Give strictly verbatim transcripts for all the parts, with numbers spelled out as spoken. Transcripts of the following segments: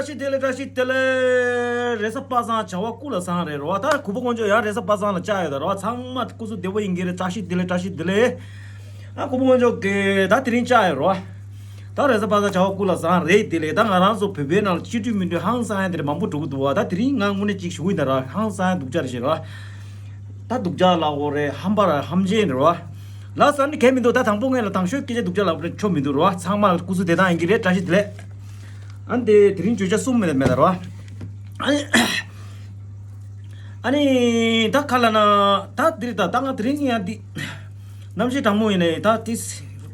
བཀྲ་ཤིས་བདེ་ལེགས། བཀྲ་ཤིས་བདེ་ལེགས། རེས་གཟའ་པ་སངས་བྱ་བ་སྐུ་ལ་བཟང་རེད་རོ། ད་གུས་པ་དཀོན་མཆོག་ཡང་རེས་གཟའ་པ་སངས་ལ་བཅར་ཡོད་ད་རོ། ཚང་མ་སྐུ་གཟུགས་བདེ་པོ་ཡིན་གྱི་རེད། བཀྲ་ཤིས་བདེ་ལེགས། བཀྲ་ཤིས་བདེ་ལེགས། ཨ་གུས་པ་དཀོན་མཆོག་གིས་ད་དེ་རིང་བཅར་ཡོད་རོ། ད་རེས་གཟའ་པ་སངས་བྱ་བ་སྐུ་ལ་བཟང་རེད། བདེ་ལེགས། ད་ང་རང་ཚོ་བོད་པའི་ནང་ལ་སྤྱི་འཐུས་མི་འཐུས་ཧང་སང་ཡ་དེ་འདྲ་མང་པོ་འགྲོ་གི་འདུག་བ། ད་དེ་རིང་ང་དངོས་གནས་ཅིག་ཞུ་གི་ཡིན་ད་ར། ཧང་སང་ཡ་སྡུག་ཅག་རེད་ཤག་ར། ད་སྡུག་ཅག་ལབ་དགོས་རེད། ཧམ་པ་ར་ཧམ་ཆེན་རེད་རོ། ལགས་སོ། ཨ་ནི་གལ་མི་འདུག་ད་དང་པོ་ངས་ལ་དང་ཤོས་སྐད་ཆ་སྡུག་ཅག་ལབ་རེད་ཆོ་མི་འདུག་རོ། ཚང་མ་ལ་སྐུ་གཟུགས་བདེ་ཐང་ཡིན་གྱི་རེད། བཀྲ་ཤིས་བདེ་ལེགས། ཨ་ནི་དེ་དེ་རིང་བརྗོད་བྱ་གསུམ་མེད་མེད་ད་རོ། ཨ་ནི་ཨ་ནི་ད་ག་ལབ་ན། ད་དེ་རེད། ད་ད་ང་དེ་རིང་ཡང་འདི་གནམ་གཤིས་གྲང་མོ་ཡིན་ནའི་ད་དེ་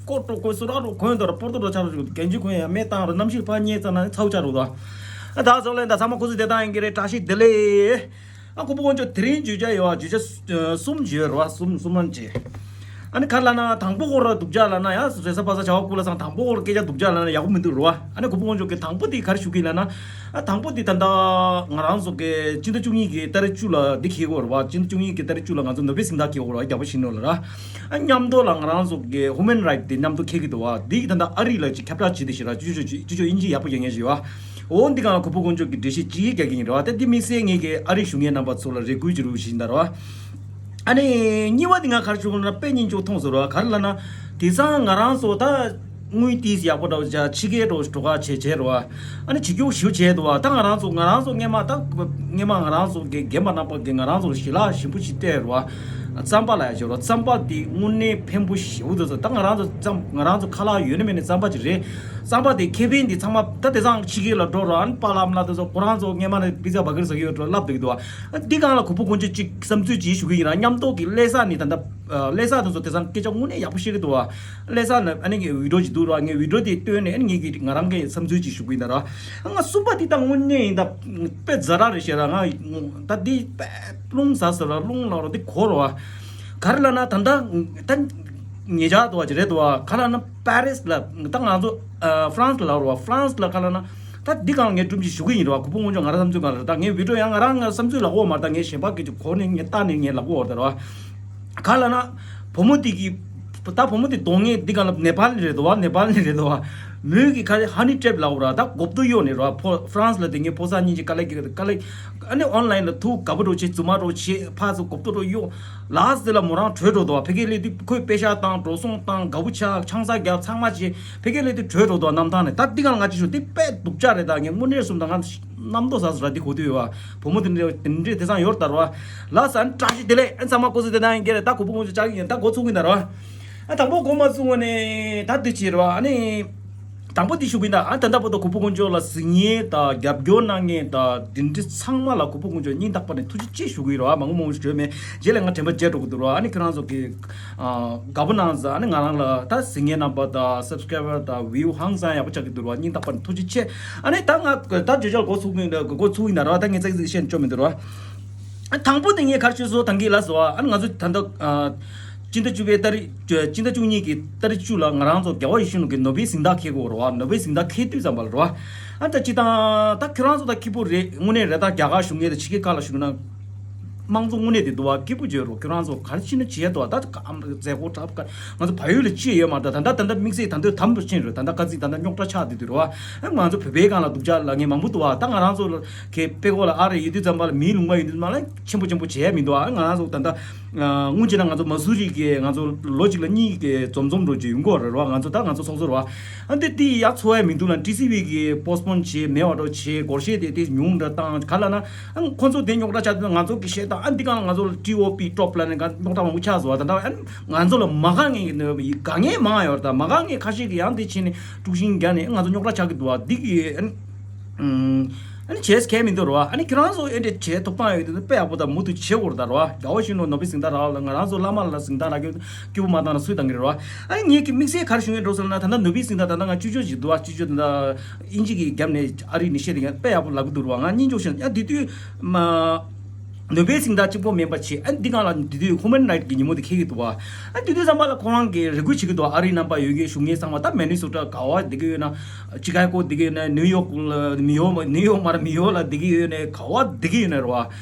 ཀོ་ཀྲོ་ཀོ་སུ་ར་རོ་གོན་དོ་ར་པོར་ཏོ་རོ་ཆ་རོ་གན་ཇི་གོན་ཡ་མེ་བཏང་རོ། གནམ་གཤིས་ཕར་ཉེ་ཙམ་ན་ཚ་བོ་ཆ་རོ་ད། ཨ་ད་སོ་ལེན་ད་ཚང་མ་སྐུ་གཟུགས་བདེ་ཐང་ཡིན་གྱི་རེད། བཀྲ་ཤིས་བདེ་ལེགས། ཨ་གུས་པ་དཀོན་མཆོག་དེ་རིང་བརྗོད་བྱ་ཡོད་བ། བརྗོད་བྱ་གསུམ་བརྗོད་རོ། གསུམ་གསུམ་ལན་བྱེད། ཨ་ནི་ག་ལབ་ན་དང་པོ་སྐོར་སྡུག་ཅག་ལབ་ན་ཡང་རེས་གཟའ་པ་སངས་བྱ་བ་སྐུ་ལ་བཟང་། དང་པོ་སྐོར་སྐད་ཆ་སྡུག་ཅག་ལབ་ན་ཡག་པོ་མི་འདུག་རོ། ཨ་ནི་གུས་པ་དཀོན་མཆོག་གིས་དང་པོ་དེ་ག་རེ་ཞུ་གི་ལབ་ན། ཨ་དང་པོ་དེ་ད་ལྟ་ང་རང་ཚོ་གི་སྤྱི་ཟླ་བཅུ་གཉིས་ཀྱི་ཏ་རིག་བཅུ་ལ་འདི་འཁེལ་གྱི་ཡོད་རེད་བ། སྤྱི་ཟླ་བཅུ་གཉིས་ཀྱི་ཏ་རིག་བཅུ་ལ་ང་ཚོ་ནོ་བེལ་གཟེངས་རྟགས་འཁེལ་གྱི་ཡོད་རེད་བ། རྒྱལ་པོ་ཞི་ནོ་ལ་ར། ཨ་མཉམ་དུ་ལ་ང་རང་ཚོ་གི་ཧུ་མན་རའིཊ་དེ་མཉམ་དུ་འཁེལ་གྱི་འདུག་བ། འདི་ད་ལྟ་ཨ་རི་ལ་ཅིག་ཁྱབ་བསྒྲགས་བྱས་དེ་ཞིག་ར། ཅི་ཅོ་ཅི་ཅོ་ཅི་ཅོ་ཨིན་ཇི་ཡག་པོ་རྒྱག་མཁན་ཞིག་ཡོད་བ། འོ་འདི་གང་ལ་གུས་པ་དཀོན་མཆོག་གིས་འགྲེལ་བཤད་ཅིག་རྒྱག་གི་ཡིན་རེད་བ། ད་འདི་དམིགས་བསལ་ངེད་ཀྱི་ཨ་རི་བཞུགས་མཁན་རྣམ་པ་ཚོ་ལ་རེ་སྐུལ་ཅིག་རུ་བྱེད་ཀྱི་ཡིན་ད་རེད་བ། ཨ་ནི་གཉིས་པ་འདི་ང་ག་རེ་ཞུ་དགོས་ན་དཔེ་སྙིང་རྗེ་མཐོང་སོང་རེད་བ། ག་རེ་ལབ་ན། དེང་སང་ང་རང་ཚོ་ད་དངུལ་ཏོག་ཙམ་ཡག་པོ་འདྲ་བོ་ཅིག་ཕྱི་རྒྱལ་འགྲོ་འགྲོ་ག་བྱེད་བྱེད་རེད་བ། ཨ་ནི་བྱེད་རྒྱུ་ཞེ་པོ་བྱས་འདུག་བ། ད་ང་རང་ཚོ་ང་རང་ཚོ་སྔས་མ་ད་སྔས་མ་ང་རང་ཚོ་གི་རྒན་པ་རྣམ་པ་གིས་ང་རང་ཚོ་ལ་ཞལ་ལག་ཞིམ་པོ་ཞིག་སྤྲད་རེད་བ། རྩམ་པ་ལབ་ཡ་ཞིག་རེད་བ། རྩམ་པ་དེ་དངོས་གནས་ཕན་པོ་ཞེ་པོ་འདུག་ཟེར། ད་ང་རང་ཚོ་རྩམ་ང་རང་ཚོ་ཁ་ལག་ཡོད་ན་མེད་ན་རྩམ་པ་ཅིག་རེད། རྩམ་པ་དེ་ཁེ་ཕན་དེ་ཚང་མ་ད་དེང་སང་ཕྱི་རྒྱལ་ལ་འགྲོ་རོགས། ཨ་ནི་པཱ་ལགས་ཨ་མ་ལགས་དེ་ཚོ་ཁོ་རང་ཚོ་སྔས་མ་ནས་པི་ཛ་བར་གར་ཟ་གི་ཡོད་འགྲོ་ལབ་བསྡད་ཀྱི་འདུག་བ། ཨ་འདི་སྒང་ལ་གུས་པ་དཀོན་མཆོག་ཅིག་བསམ་ཚུལ་ཅིག་ཞུ་གི་ཡིན་ར། མཉམ་དུ་གི་ལས་ས་ནས་ད་ལྟ་ལས་ས་དེ་ཚོ་དེང་སང་སྐད་ཆ་དངོས་གནས་ཡག་པོ་བཤད་ཀྱི་འདུག་བ། ལས་ས་ནས་ཨ་ནི་ངས་བི་ཌི་ཡོ་ཅིག་འདུག་ར། ངས་བི་ཌི་ཡོ་དེ་བཏོན་ནས་ཨ་ནི་ངས་ཀྱི་ང་རང་གི་བསམ་ཚུལ་ཅིག་ཞུ་གི་ཡིན་ད་ར། ང་གསུམ་པ་འདི་ད་དངོས་གནས་ཡིན་ད་དཔེ་ཛ་དྲག་རེད་ཤག་ར། ང་ད་འདི་དཔེ་རླུང་ཟ་ཟེར་ར། རླུང་ལངས་ར་འདི་གོ་ར་བ། ག་རེ་ལབ་ན་ད་ལྟ་ད་ཉེ་ཆར་དུ་བ་ཅིག་རེད་འདུག་བ། ག་ལབ་ན་པེ་རིས་ལ་ད་ང་ཚོ་ཨ་ཧྥ་རན་སི་ལ་ར་བ། ཧྥ་རན་སི་ལ་ག་ལབ་ན་ད་འདི་སྒང་ལ་ངས་སྒྲུང་ཅིག་ཞུ་གི་ཡིན་ར་བ། གུས་པ་དཀོན་མཆོག་ང་རང་བསམ་ཚུལ་ག་རེ་རེད། ད་ངའི་བི་ཌི་ཡོ་ཡང་ང་རང་ང་བསམ་ཚུལ་ལ་གོ་མ་རེད། ད་ངས་གཞན་པ་སྐད་ཅིག་གོ་ནས་ངས་ལྟ་ནས་ངས་ལབ་གོ་བ་རེད་ད་ར་བ། ག་ལབ་ན་བུ་མོ་དེ་གི་ད་བུ་མོ་དེ་གདོང་ངས་འདི་ག་ལ་ནེ་པཱལ་ནས་རེད་དོ་བ། ནེ་པཱལ་ནས་རེད་དོ་བ། མོས་ཀྱི་ཁ་ཧ་ནི་ཊྲེབ་ལབ་ར། ད་མགོ་བཏོག་གཡོགས་ནས་ར་ཕོ་ཧྥ་རན་སི་ལ་དེ་ངས་ཕོ་གསར་གཉིས་ཀྱི་དཀའ་ལས་ཀྱི་དཀའ་ལས། ཨ་ནི་ཨོན་ལན་ལ་ཐུག་དགའ་པོ་འགྲོ་བྱེད་རྫུན་མ་འགྲོ་བྱེད་ཕར་ཚུར་མགོ་བཏོག་འགྲོ་གཡོགས། ལ་སི་ལ་མོ་རང་བྲོས་འགྲོ་དོ་བ། ཕ་གི་སླེབས་དུས་ཁོས་པེ་ཤག་བཏང་འགྲོ་སོང་བཏང་དགའ་པོ་ཆགས་ཆང་ས་རྒྱབ་ཚང་མ་བྱེད། ཕ་གི་སླེབས་དུས་བྲོས་འགྲོ་དོ་གནམ་ཐང་ནས། ད་འདི་གང་ང་ཅི་ཞུ་དེ་དཔེ་སྡུག་ཅག་རེད། ད་ངས་དངོས་གནས་སོང་ད་ང་རྣམ་རྟོག་ཟ་ཟ་ར་འདི་གོ་དུས་ཡོད་བ། བུ་མོ་དེ་འདྲས་དེ་འདྲས་དེང་སང་ཡོད་རེད་ད་ར་བ། ལགས་སོ། བཀྲ་ཤིས་བདེ་ལེགས། ཨ་ཚང་མ་སྐུ་གཟུགས་བདེ་ཐང་ཡིན་གྱི་རེད། ད་གུས་པ་དཀོན་མཆོག་ཅག་གི་ཡིན། ད་འགོ་ཚུགས་ཀྱི་ཡིན་ད་ར་བ། ཨ་དང་པོ་འགོ་མ་ཚུགས་སྔོན་ནས་ད་འདི་བྱེད་ར་བ། ཨ་ནི་དང་པོ་འདི་ཞུ་གི་ཡིན་ད། ཨ་ད་ལྟ་བར་དུ་གུས་པ་དཀོན་མཆོག་ལ་གཟིགས་མཁན་དང་རྒྱབ་སྐྱོར་གནང་མཁན་དང་དེ་འདྲ་ཚང་མ་ལ་གུས་པ་དཀོན་མཆོག་སྙིང་ཐག་པ་ནས་ཐུགས་རྗེ་ཆེ་ཞུ་གི་ཡིན་ར་བ། མང་པོ་མང་པོ་ཞིག་བརྗོད་མེད། རྗེས་ལ་ང་དྲན་པ་བརྗེད་འགྲོ་གི་འདུག་ར་བ། ཨ་ནི་ཁྱོད་རང་ཚོ་གི་ཨ་དགའ་པོ་གནང་ཟེར། ཨ་ནི་ང་རང་ལ་ད་གཟིགས་མཁན་རྣམ་པ་དང་སབ་སི་ཀ་རའི་བར་དང་བིའུ་ཧང་སང་ཡག་པོ་ཆགས་ཀྱི་འདུག་ར་བ། སྙིང་ཐག་པ་ནས་ཐུགས་རྗེ་ཆེ། ཨ་ནི་ད་ང་ད་བརྗོད་བྱ་འགོ་ཚུགས་ཀྱི་འདུག་འགོ་ཚུགས་ཡིན་ན་ར་བ། ད་ངས་ཙག་ཙིག་བཤད་ཆོག་མི་འདུག་ར་བ། ཨ་དང་པོ་དེ་ངས་ག་རེ་ཞུ་སོང་ད་གིན་ལ་སོ་བ། ཨ་ནི་ང་ཚོ་ད་ལྟ་ཨ་སྤྱི་ཟླ་བཅུ་པའི་ཏ་རིག་སྤྱི་ཟླ་བཅུ་གཉིས་ཀྱི་ཏ་རིག་བཅུ་ལ་ང་རང་ཚོ་རྒྱལ་བ་ཡིད་བཞིན་ནོར་བུའི་གཟེངས་རྟགས་འཁེལ་གྱི་ཡོད་རེད་བ། ནོར་བུའི་གཟེངས་རྟགས་འཁེལ་དུས་ཙམ་པ་ལ་རེད་བ། ཨ་ད་སྤྱིར་བཏང་ད་ཁྱོད་རང་ཚོ་ད་སྐྱིད་པོ་རེད། དངོས་གནས་རེད། ད་རྒྱ་གར་བཞུགས་མཁན་དང་ཕྱི་རྒྱལ་ཁག་ལ་བཞུགས་ན། དམངས་གཙོ་དངོས་གནས་དེ་འདུག་བ། སྐྱིད་པོ་བྱོས་རོགས། ཁྱོད་རང་ཚོ་ག་རེ་བྱས་ན་བྱས་འདུག་བ། ད་ཨམ་མཛད་སྒོ་གྲབས་ཀ་ང་ཚོ་བལ་ཡུལ་ལ་ཅི་ཡོད་མ་རེད། ད་ད་ལྟ་ད་ལྟ་དམིགས་བསལ་ད་ལྟ་དམ་དུ་ཕྱིན་རེད། ད་ལྟ་ཁ་ཚིག་ད་ལྟ་རྙོག་དྲ་ཆགས་བསྡད་དུས་རེད་བ། ཨ་ང་ཚོ་བོད་པའི་སྒང་ལ་སྡུག་ཅག་ལབ་མཁན་མང་པོ་འདུག་བ། ད་ང་རང་ཚོ་ལ་གི་དཔེ་ཀོ་ལ་ཨ་རེ་ཡོད་དུས་ཙམ་པ་ལ་མིའི་ལུང་པ་ཡོད་དུས་ཙམ་པ་ལ་ཆེན་པོ་ཆེན་པོ་བྱས་མི་འདུག་བ། ང་རང་ཚོ་ད་ལྟ་སྔོན་ཆད་ན་ང་ཚོ་མ་སུ་རི་གི་ང་ཚོ་ལོ་གཅིག་ལ་གཉིས་ཀྱི་འཛོམས་འཛོམས་འགྲོ་རྒྱུ་ཡོང་གི་རེད་བ། ང་ཚོ་ད་ང་ཚོ་ཚོགས་གཙོ་རེད་བ། ཨ་འདི་འདི་ཡག་ཚོར་བ་མི་འདུག་ལ། ཊི་སི་ཝི་གི་པོ་སི་པོན་བྱས་མེད་པ་འདྲ་བྱས། སྒོར་གཞས་དེ་དེ་ཉུང་འདྲ་བཏང་ག་ལབ་ན། ཨ་ཁོ་ཚོ་དེ་རྙོག་དྲ་ཆགས་དུས་ང་ཚོ་གི་གཞས་དང་། ཨ་འདི་གང་ང་ཚོ་ལ་ཊི་ཨོ་པི་ཊོབ་ལབ་ནས་ག་རྙོག་དྲ་མང་པོ་ཆགས་སོང་བ། ད་ལྟ་ཨ་ང་ཚོ་ལ་མ་དགའ་མཁན་གི་དཀའ་ངལ་མང་ཡོད་རེད། ད་མ་དགའ་མཁན་ཁ་ཤས་ཀྱིས་ཡང་དེ་བྱས་ནས་དཀྲུག་ཤིང་རྒྱག་ནས་ང་ཚོ་རྙོག་དྲ་ཆགས་ཀྱི་འདུག་བ། འདི་གི་ཨ་ནི་ཨ་ནི་བྱས་ཁས་མི་འདུག་རེད་བ། ཨ་ནི་ཁྱེད་རང་ཚོ་ཨེ་འདྲ་བྱས་ཐོབ་ཐང་ཡོད་དུས་དཔེ་ཡག་པོ་དང་མུ་མཐུད་བྱེད་དགོས་རེད་ད་རེད་བ། རྒྱལ་བ་ཡིད་བཞིན་ནོར་བུའི་གཟེངས་རྟགས་རག་ལ་ང་རང་ཚོ་བླ་མ་ལ་གཟེངས་རྟགས་རག་གི་སྐྱིད་པོ་མ་བཏང་ན་སུས་བཏང་གི་རེད་བ། ཨ་ནི་ངེད་ཀྱི་དམིགས་བསལ་ག་རེ་ཞུ་ཡས་འགྲོ་ཟེར་ན། ད་ལྟ་ནོ་བེལ་གཟེངས་རྟགས་ད་ལྟ་ང་ཅུ་ཅོ་ཞིག་འདུག་བ། ཅུ་ཅོ་ད་ལྟ་དབྱིན་ཇི་གི་རྒྱབ་ནས་ཨ་རི་ནས་བཤད་དེ་ཡང་དཔེ་ཡག་པོ་ལབ་གི་འདུག་རེད་བ། ང་སྙིང་རྗེ་ཞིང་ཡང་དེ་དུས་མ་ ནོ་བེལ་གཟེངས་རྟགས་གཅིག་པོ་མིན་པ་བྱས། ཨ་འདི་སྒང་ལ་འདི་དུས་ཧུ་མན་རའིཊ་གི་ཉིན་མོ་དེ་འཁེལ་གྱི་འདུག་བ། ཨ་དེ་དུས་ཙམ་པ་ལ་ཁོ་རང་གིས་རེ་སྐུལ་བྱེད་ཀྱི་འདུག་ཨ་རིའི་རྣམ་པ་ཡོད་མཁན་གཞོན་སྐྱེས་ཚང་མ། ད་མི་ནི་སོ་ཊ་ག་བ་བསྡད་ཀྱི་ཡོད་ན། ཅི་ཀ་གོ་བསྡད་ཀྱི་ཡོད་ན། ནིའུ་ཡོག་ལ་མི་ཡོག་མ་ནིའུ་ཡོག་མ་ར་མི་ཡོག་ལ་བསྡད་ཀྱི་ཡོད་ན། ག་བ་བསྡད་ཀྱི་ཡོད་ན་རེད་བ།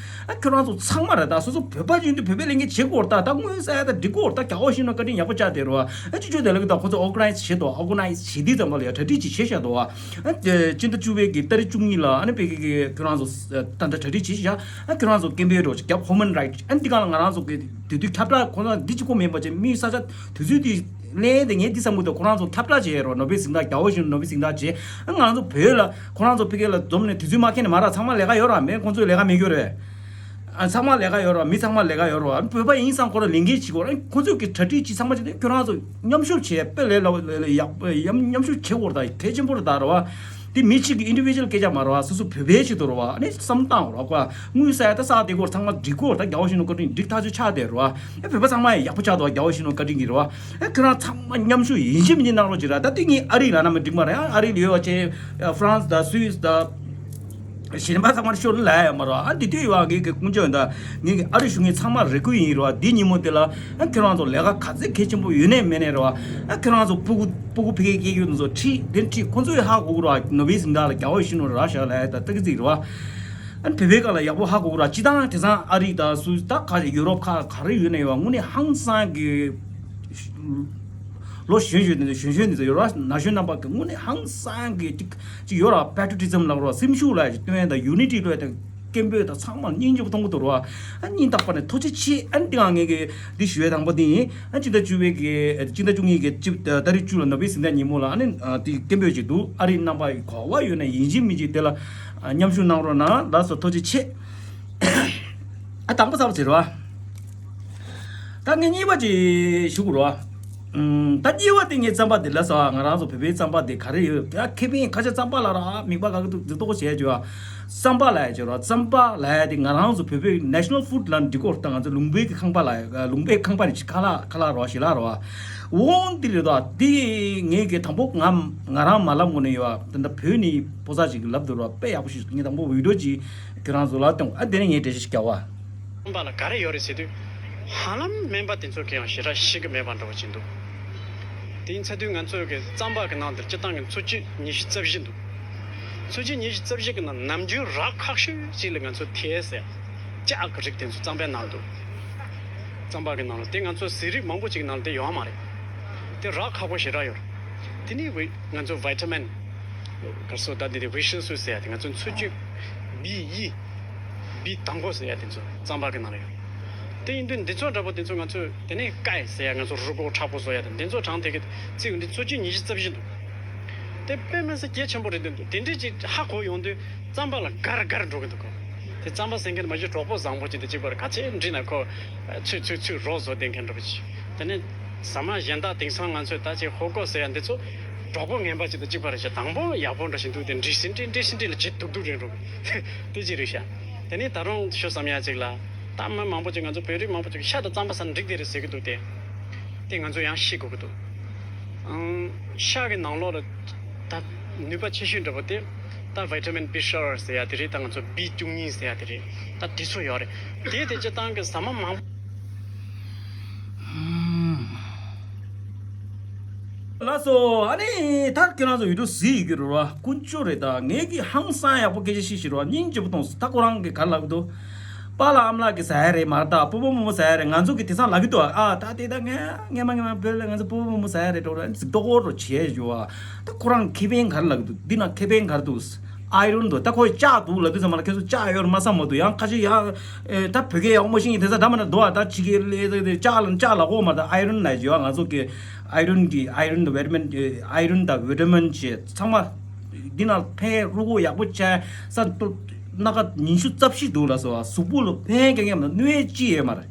ཨ་ཁྱོད་རང་ཚོ་ཚང་མ་རེད། ད་སོ་སོ་བོད་པ་ཡིན་དུས་བོད་པའི་ལས་འགན་བྱེད་དགོས་རེད། ད་ད་དངུལ་ཟ་ཡ་ད་འགྲིག་གི་ཡོད་རེད། ད་རྒྱལ་བ་ཡིན་ནོ་བཀའ་དྲིན་ཡག་པོ་བཅག་བསྡད་རེད་བ། ཨ་ཅི་ཅོ་དེ་ལ་གི་ད་ཁོ་ཚོ་ཨོ་ག་ནའི་ཛི་བྱེད་དོ། ཨོ་ག་ནའི་ཛི་བྱེད་དུས་ཙམ་པ་ལ་ཡ་གྲ་སྒྲིག་ཅིག་བྱས་བཞག་འདུག་བ། ཨ་སྤྱི་ཟླ་བཅུ་པའི་གི་ཏ་རིག་བཅུ་གཉིས་ལ་ཨ་ནི་བོད་ཀྱི་གི་ཁྱོད་རང་ཚོ་ད་ད་གྲ་སྒྲིག་བྱས་བཞག་ཨ་ཁྱོད་རང་ཚོ་སྐད་འབོད་འགྲོ་ཅིག་རྒྱབ། ཧུ་མན་རའིཊ། ཨ་འདི་གང་ལ་ང་རང་ཚོ་གི་དེ་དུས་ཁྱབ་བསྒྲགས་ཁོ་ན་འདི་གཅིག་པོ་མིན་པ་བྱས། མི་ས་ཆ་དུས་ཚོད་དེ་ལས་དེ་ངས་འདི་བསམ་གི་འདུག་ཁོ་རང་ཚོ་ཁྱབ་བསྒྲགས་བྱས་རོགས། ནོ་བེལ་གཟེངས་རྟགས། རྒྱལ་བ་ཡིན་ནོ་ནོ་བེལ་གཟེངས་རྟགས་བྱས། ཨ་ང་རང་ཚོ་བོད་ལ་ཁོ་རང་ཚོ་ཕ་གི་ལ་འཛོམས་ནས་དུས་ཚོད་མ་འཁེལ་ནས་མ་ར། ཚང་མ་ལས་ཀ་ཡོད་ར་མེད། ཁོང་ཚོས་ལས་ཀ་མེད་རྒྱུ་རེད། ཨ་ཚང་མ་ལས་ཀ་ཡོད་ར། མི་ཚང་མ་ལས་ཀ་ཡོད་ར། བོད་པ་ཡིན་ཙང་ཁོ་རང་ལས་འགན་བྱེད་དགོས་ར། ཁོང་ཚོས་ཀྱི་གྲ་སྒྲིག་བྱེད་ཚང་མ་བྱས་ཏེ་ཁྱོད་རང་ཚོ་མཉམ་ཞུགས་བྱས། དཔེ་ལས་སླ་པོ་ལས་ཡག་མཉམ་ཞུགས་བྱེད་དགོས་ར། ད་གལ་ཆེན་པོ་རེད་ད་ར་བ། དེ་མི་གཅིག་གི་ཨིན་ཌི་བི་ཇུ་ཨལ་སྐད་ཆ་མ་རེད་བ། སོ་སོ་བོད་པའི་ཆེད་དུ་རེད་བ། ཨ་ནི་བསམ་སྟངས་རེད་བ། དངུལ་ཟ་ཡ་ད་ཟ་བསྡད་དགོས་ར། ཚང་མ་འགྲིག་གོ། ད་རྒྱལ་བ་ཡིན་ནོ་བཀའ་དྲིན་འགྲིག་ཐག་ཆོད་ཆགས་བསྡད་རེད་བ། ཨ་བོད་པ་ཚང་མ་ཡང་ཡག་པོ་ཆགས་འདུག་རྒྱལ་བ་ཡིན་ནོ་བཀའ་དྲིན་གྱིས་རེད་བ། ཨ་ཁྱོད་རང་ཚང་མ་མཉམ་ཞུགས་ཡིན་གཅིག་མིན་གཅིག་གནང་རོགས་བྱེད་ར། ད་དེ་ངས་ཨ་རི་ལ་ན་མི་འགྲིག་མ་རེད། ཨ་ཨ་རི་ལ་ཡོད་བ་བྱས། ཧྥ་རན་སི་དང་སུད་སི་དང་གཞན་པ་ཚང་མར་ཤོར་ལ་ཡ་མ་རོ། ཨ་འདི་དུས་ཡོད་ངེད་ཀྱི་དཀོན་མཆོག་ཡོད་ད། ངེད་ཀྱི་ཨ་རི་གཞུང་ངེད་ཚང་མར་རེ་སྐུལ་ཡིན་རོ། འདི་ཉིན་མོ་དེ་ལ་ཨ་ཁྱོད་རང་ཚོ་ལས་ཀ་ག་ཚད་གལ་ཆེན་པོ་ཡོད་ནས་མེད་ནས་རོ། ཨ་ཁྱོད་རང་ཚོ་སྤུ་གུ་སྤུ་གུ་ཕ་གིའི་སྐྱེ་རྒྱུ་ཚོ་ཁྲིད་དེ་ཁྲིད། ཁོང་ཚོས་ཧ་གོ་གི་རོ། ནོ་བེལ་གཟེངས་རྟགས་ལ་རྒྱལ་བ་ཡིད་བཞིན་ནོར་ར་ཤག་ལ་ཡ་ད་ཏག་ཙིག་རོ། ཨ་བོད་པའི་སྒང་ལ་ཡག་པོ་ཧ་གོ་གི་རོ། སྤྱི་བཏང་དེང་སང་ཨ་རི་དང་སུད་སི་ད་ག་ཡུ་རོབ་ཁག་ག་རེ་ཡོད་ནས་ཡོད། དངོས་གནས་ཧང་སང་གི་ལོ་གཞོན་གཞོན་དེ་ཚོ་གཞོན་གཞོན་དེ་ཚོ་ཡོད་ར། ན་གཞོན་རྣམ་པ་གི་དངོས་གནས་ཧང་སང་གི་ཅིག་ཅིག་ཡོད་ར། པེ་ཊི་རི་ཡོ་ཊི་ཛམ་ལབ་ར། སེམས་ཤུགས་ལ་ཅིག་སྟོན་ཡ་དང་ཡུ་ནི་ཊི་ལོས་དང་སྐད་འབོད་དང་ཚང་མ་སྙིང་རྗེ་པོ་མཐོང་གི་འདུག་ར། ཨ་སྙིང་ཐག་པ་ནས་ཐུགས་རྗེ་ཆེ། ཨ་འདི་ང་ངེད་ཀྱི་འདི་ཞུ་བའི་དང་པོ་འདི་ཡིན། ཨ་སྤྱི་ཟླ་བཅུ་པའི་གི་སྤྱི་ཟླ་བཅུ་གཉིས་ཀྱི་གཅིག་ཏ་རིག་བཅུ་ལ་ནོ་བེལ་གཟེངས་རྟགས་ཉིན་མོ་ལ་ཨ་ནི་ཨ་དེ་སྐད་འབོད་ཅིག་འདུག་ཨ་རིའི་རྣམ་པ་ག་བ་ཡོད་ན་ཡིན་གཅིག་མིན་གཅིག་དེ་ལ་ཨ་མཉམ་ཞུགས་གནང་རོགས་གནང་། ལགས་སོ། ཐུགས་རྗེ་ཆེ། ཨ་དང་པོ་ཚར་བ་ཟེར་བ། ད་ངས་གཉིས་པ་ཅིག་ཞུ་དགོས་རོ། ཨུམ། ད་གཉིས་པ་དེ་ངའི་རྩམ་པ་དེ་ལ་ས། ང་རང་ཚོ་བོད་པའི་རྩམ་པ་དེ་ག་རེ་ཡོད། ད་ཁེ་ཕན་ཁ་ཤས་རྩམ་པ་ལ་ར་མིག་པ་ག་གི་འདུག་འདི་ལྟོ་གོ་བྱས་བྱོས་ཨ། རྩམ་པ་ལ་ཡ་བྱོས་རོ། རྩམ་པ་ལ་ཡ་དེ་ང་རང་ཚོ་བོད་པའི་ནེ་ཤ་ནལ་ཕུཌ་ལ་འགྲིག་གོ། ད་ང་ཚོ་ལུང་པའི་གི་ཁང་པ་ལ་ཡ། ལུང་པའི་ཁང་པ་ནི་ཅིག་ཁ་ལག་ཁ་ལག་རོ། ཞི་ལ་རོ། འོང་འདི་རེད་དོ། དེ་ངས་གི་དང་པོ་ང་ང་རང་མ་ལབ་ངོ་ནས་ཡོད་ཨ། ད་ལྟ་བོད་ནས་ཕོ་གསར་ཅིག་གི་ལབ་འདུག་རོ། དཔེ་ཡག་པོ་ཞིག་ངས་དང་པོ་བི་ཌི་ཡོ་ཅིག་ཁྱེད་རང་ཚོ་ལ་སྟོན། ཨ་དེ་ནས་ངས་འགྲེལ་བཤད་ཞིག་རྒྱག་བ། རྩམ་པ་ལ་ག་རེ་ཡོད་རེད་ཟེར་དུས། ཧ་ལམ་སྨན་པ་དེ་ཚོ་གིས་ཡང་ཞེ་དྲག་ཤེས་ཀྱི་མེད་པ་འདྲ་བོ་ཅིག་འདུག་དེ་ཡིན་ཚ་དུས་ང་ཚོའི་གི་རྩམ་པ་གི་ནང་དེར་སྤྱིར་བཏང་གི་འཚོ་བཅུད་ཉི་ཤུ་རྩ་བཞི་འདུག་འཚོ་བཅུད་ཉི་ཤུ་རྩ་བཞི་གི་ནང་ནམ་རྒྱུན་རགས་ཁག་ཤོས་ཅིག་ལ་ང་ཚོ་ཐེ་ཟེར་ལྕགས་ཀྱི་རིགས་དེ་ཚོ་རྩམ་པའི་ནང་འདུག་རྩམ་པ་གི་ནང་ལ་དེ་ང་ཚོ་ཟས་རིགས་མང་པོ་ཅིག་ནང་ལ་དེ་ཡོད་མ་རེད། དེ་རགས་ཁག་པོ་ཞེ་དྲག་ཡོད་རེད། དེ་ནས་ང་ཚོ་བི་ཊ་མིན། ག་སོ་ད་འདི་དེ་ཝི་ཤིན་སུ་ཟེར་ཡ་དེ་ང་ཚོ་འཚོ་བཅུད་བི་ཡི། བི་དང་པོ་ཟེར་ཡ་དེ་ཚོ་རྩམ་པ་གི་ནང་ལ་ཡོད། དེ་ཡིན་དུས་འདི་ཚོ་འདྲ་པོ་དེ་ཚོ་ང་ཚོས་དེ་ནས་ཀའི་ཟེར་ཡ་ང་ཚོ་རུས་ཁོག་མཁྲེགས་པོ་བཟོ་ཡ་དེ་འདི་ཚོ་གྲངས་དེ་གི་བརྩིས་ཡོང་དུས་འཚོ་བཅུད་ཉི་ཤུ་རྩ་བཞི་འདུག་དེ་དཔེ་མི་སྲིད་གལ་ཆེན་པོ་རེད་འདུག་དེ་འདྲས་ཅིག་ཧ་གོ་ཡོང་དུས་རྩམ་པ་ལ་དགའ་ར་དགའ་ར་འགྲོ་གི་འདུག་གོ་དེ་རྩམ་པ་ཟ་མཁན་མ་གཞི་གྲོགས་པོ་བཟང་པོ་ཅིག་དང་གཅིག་པར་ག་ཚད་འགྲིག་ན་ཁོ་ཚུད་ཚུད་ཚུད་རོགས་བཟོ་བསྡད་མཁན་འདྲ་པོ་ཅིག་དེ་ནས། ཟ་མ་གཞན་དག་དེང་སང་ང་ཚོས་ད་ཅིག་ཧོ་ཀོ་ཟེར་ཡ་འདི་ཚོ་གྲོགས་པོ་ངན་པ་ཅིག་དང་གཅིག་པ་རེད་ཤག་དང་པོ་ཡག་པོ་འདྲ་ཞིག་འདུག་དེ་འདྲི་སི་འདྲི་འདྲི་སི་འདྲི་ལ་བྱེད་སྡུག་སྡུག་རེད་འགྲོ་གི་དེ་ཅི་རེད་ཤག་དེ་ནས་ད་རུང་ཤོ་བསམ་ཡ་ཅིག་ལ་ད་མི་མང་པོ་ཅིག་ང་ཚོ་བོད་རིགས་མང་པོ་ཅིག་ཤ་དང་རྩམ་པ་ཟ་ན་འགྲིག་དེ་རེད་ཟེར་གི་འདུག་དེ་དེ་ང་ཚོ་ཡང་ཤེས་དགོས་གི་འདུག་ཨང་། ཤ་གི་ནང་ལོགས་ལ་ད་ནུས་པ་ཆེ་ཤོས་འདྲ་པོ་དེ་ད་བི་ཊ་མིན་བི་ཤར་ཟེར་ཡ་དེ་རེད། ད་ང་ཚོ་བི་བཅུ་གཉིས་ཟེར་ཡ་དེ་རེད། ད་དེ་ཚོ་ཡོད་རེད། དེ་དེ་སྤྱིར་བཏང་གི་ཟ་མ་མང་པོ། ལགས་སོ། ཨ་ནི་ད་ཁྱེད་རང་ཚོ་ཡུ་ཊུབ་གཟིགས་ཡོད་ཀྱི་རེད་བ། དཀོན་མཆོག་རེད། ད་ངས་ཀྱི་ཧང་སང་ཡག་པོ་སྐད་ཆ་བཤད་ཤེས་རེད་བ། སྙིང་རྗེ་པོ་གཏོང་སོང་། ད་ཁོ་རང་གིས་ག་རེ་ལབ་ཀྱི་འདུག་པཱ་ལགས་ཨ་མ་ལགས་ཀྱིས་ཟ་ཡ་རེད་མ་རེད། ད་སྤོ་བོ་རྨོ་མོ་ཟ་ཡ་རེད། ང་ཚོ་གིས་དེང་སང་ལབ་ཀྱི་འདུག་ཨ་ད་དེ་ད་ངས་སྔས་མ་སྔས་མ་བོད་ལ་ང་ཚོ་སྤོ་བོ་རྨོ་མོ་ཟ་ཡ་རེད་འགྲོ་རེད་ཟིག་ཏོག་ཧོར་རོ་བྱས་ཞུ་བ། ད་ཁོ་རང་ཁེ་ཕན་ག་རེ་ལབ་ཀྱི་འདུག་འདི་ན་ཁེ་ཕན་ག་རེ་འདུག་ཨའི་རོན་འདུག་ད་ཁོས་ལྕགས་འདུག་ལབ་དུས་ཙམ་པ་ལ་ཁྱེད་ཚོ་ལྕགས་ཡོད་རེད་མ་བསམ་མ་འདུག་ཡང་ཁ་ཤས་ཡང་ཨེ་ད་བོད་སྐད་ཡག་མོ་ཤེས་ཀྱི་དེ་ཚ་ད་མ་ན་འདུག་ཨ་ད་ཕྱི་རྒྱལ་ལ་ལྕགས་ལ་ལྕགས་ལབ་ཀྱི་ཡོད་མ་རེད། ད་ཨའི་རོན་ལབ་ཀྱི་ཡོད། ང་ཚོ་གི་ཨའི་རོན་གྱི་ཨའི་རོན་དང་བི་ཊ་མིན་ཨའི་རོན་དང་བི་ཊ་མིན་བྱས་ཚང་མ། འདི་ན་ཕན་རུས་ཁོག་ཡག་པོ་བྱས་ས་སྣ་ཁ་ཉི་ཤུ་རྩ་བཞི་འདུག་ལ་སོ། གཟུགས་པོ་ལ་ཕན་ཀྱང་ཀྱང་མ་གནོད་ཅི་ཡོད་མ་རེད།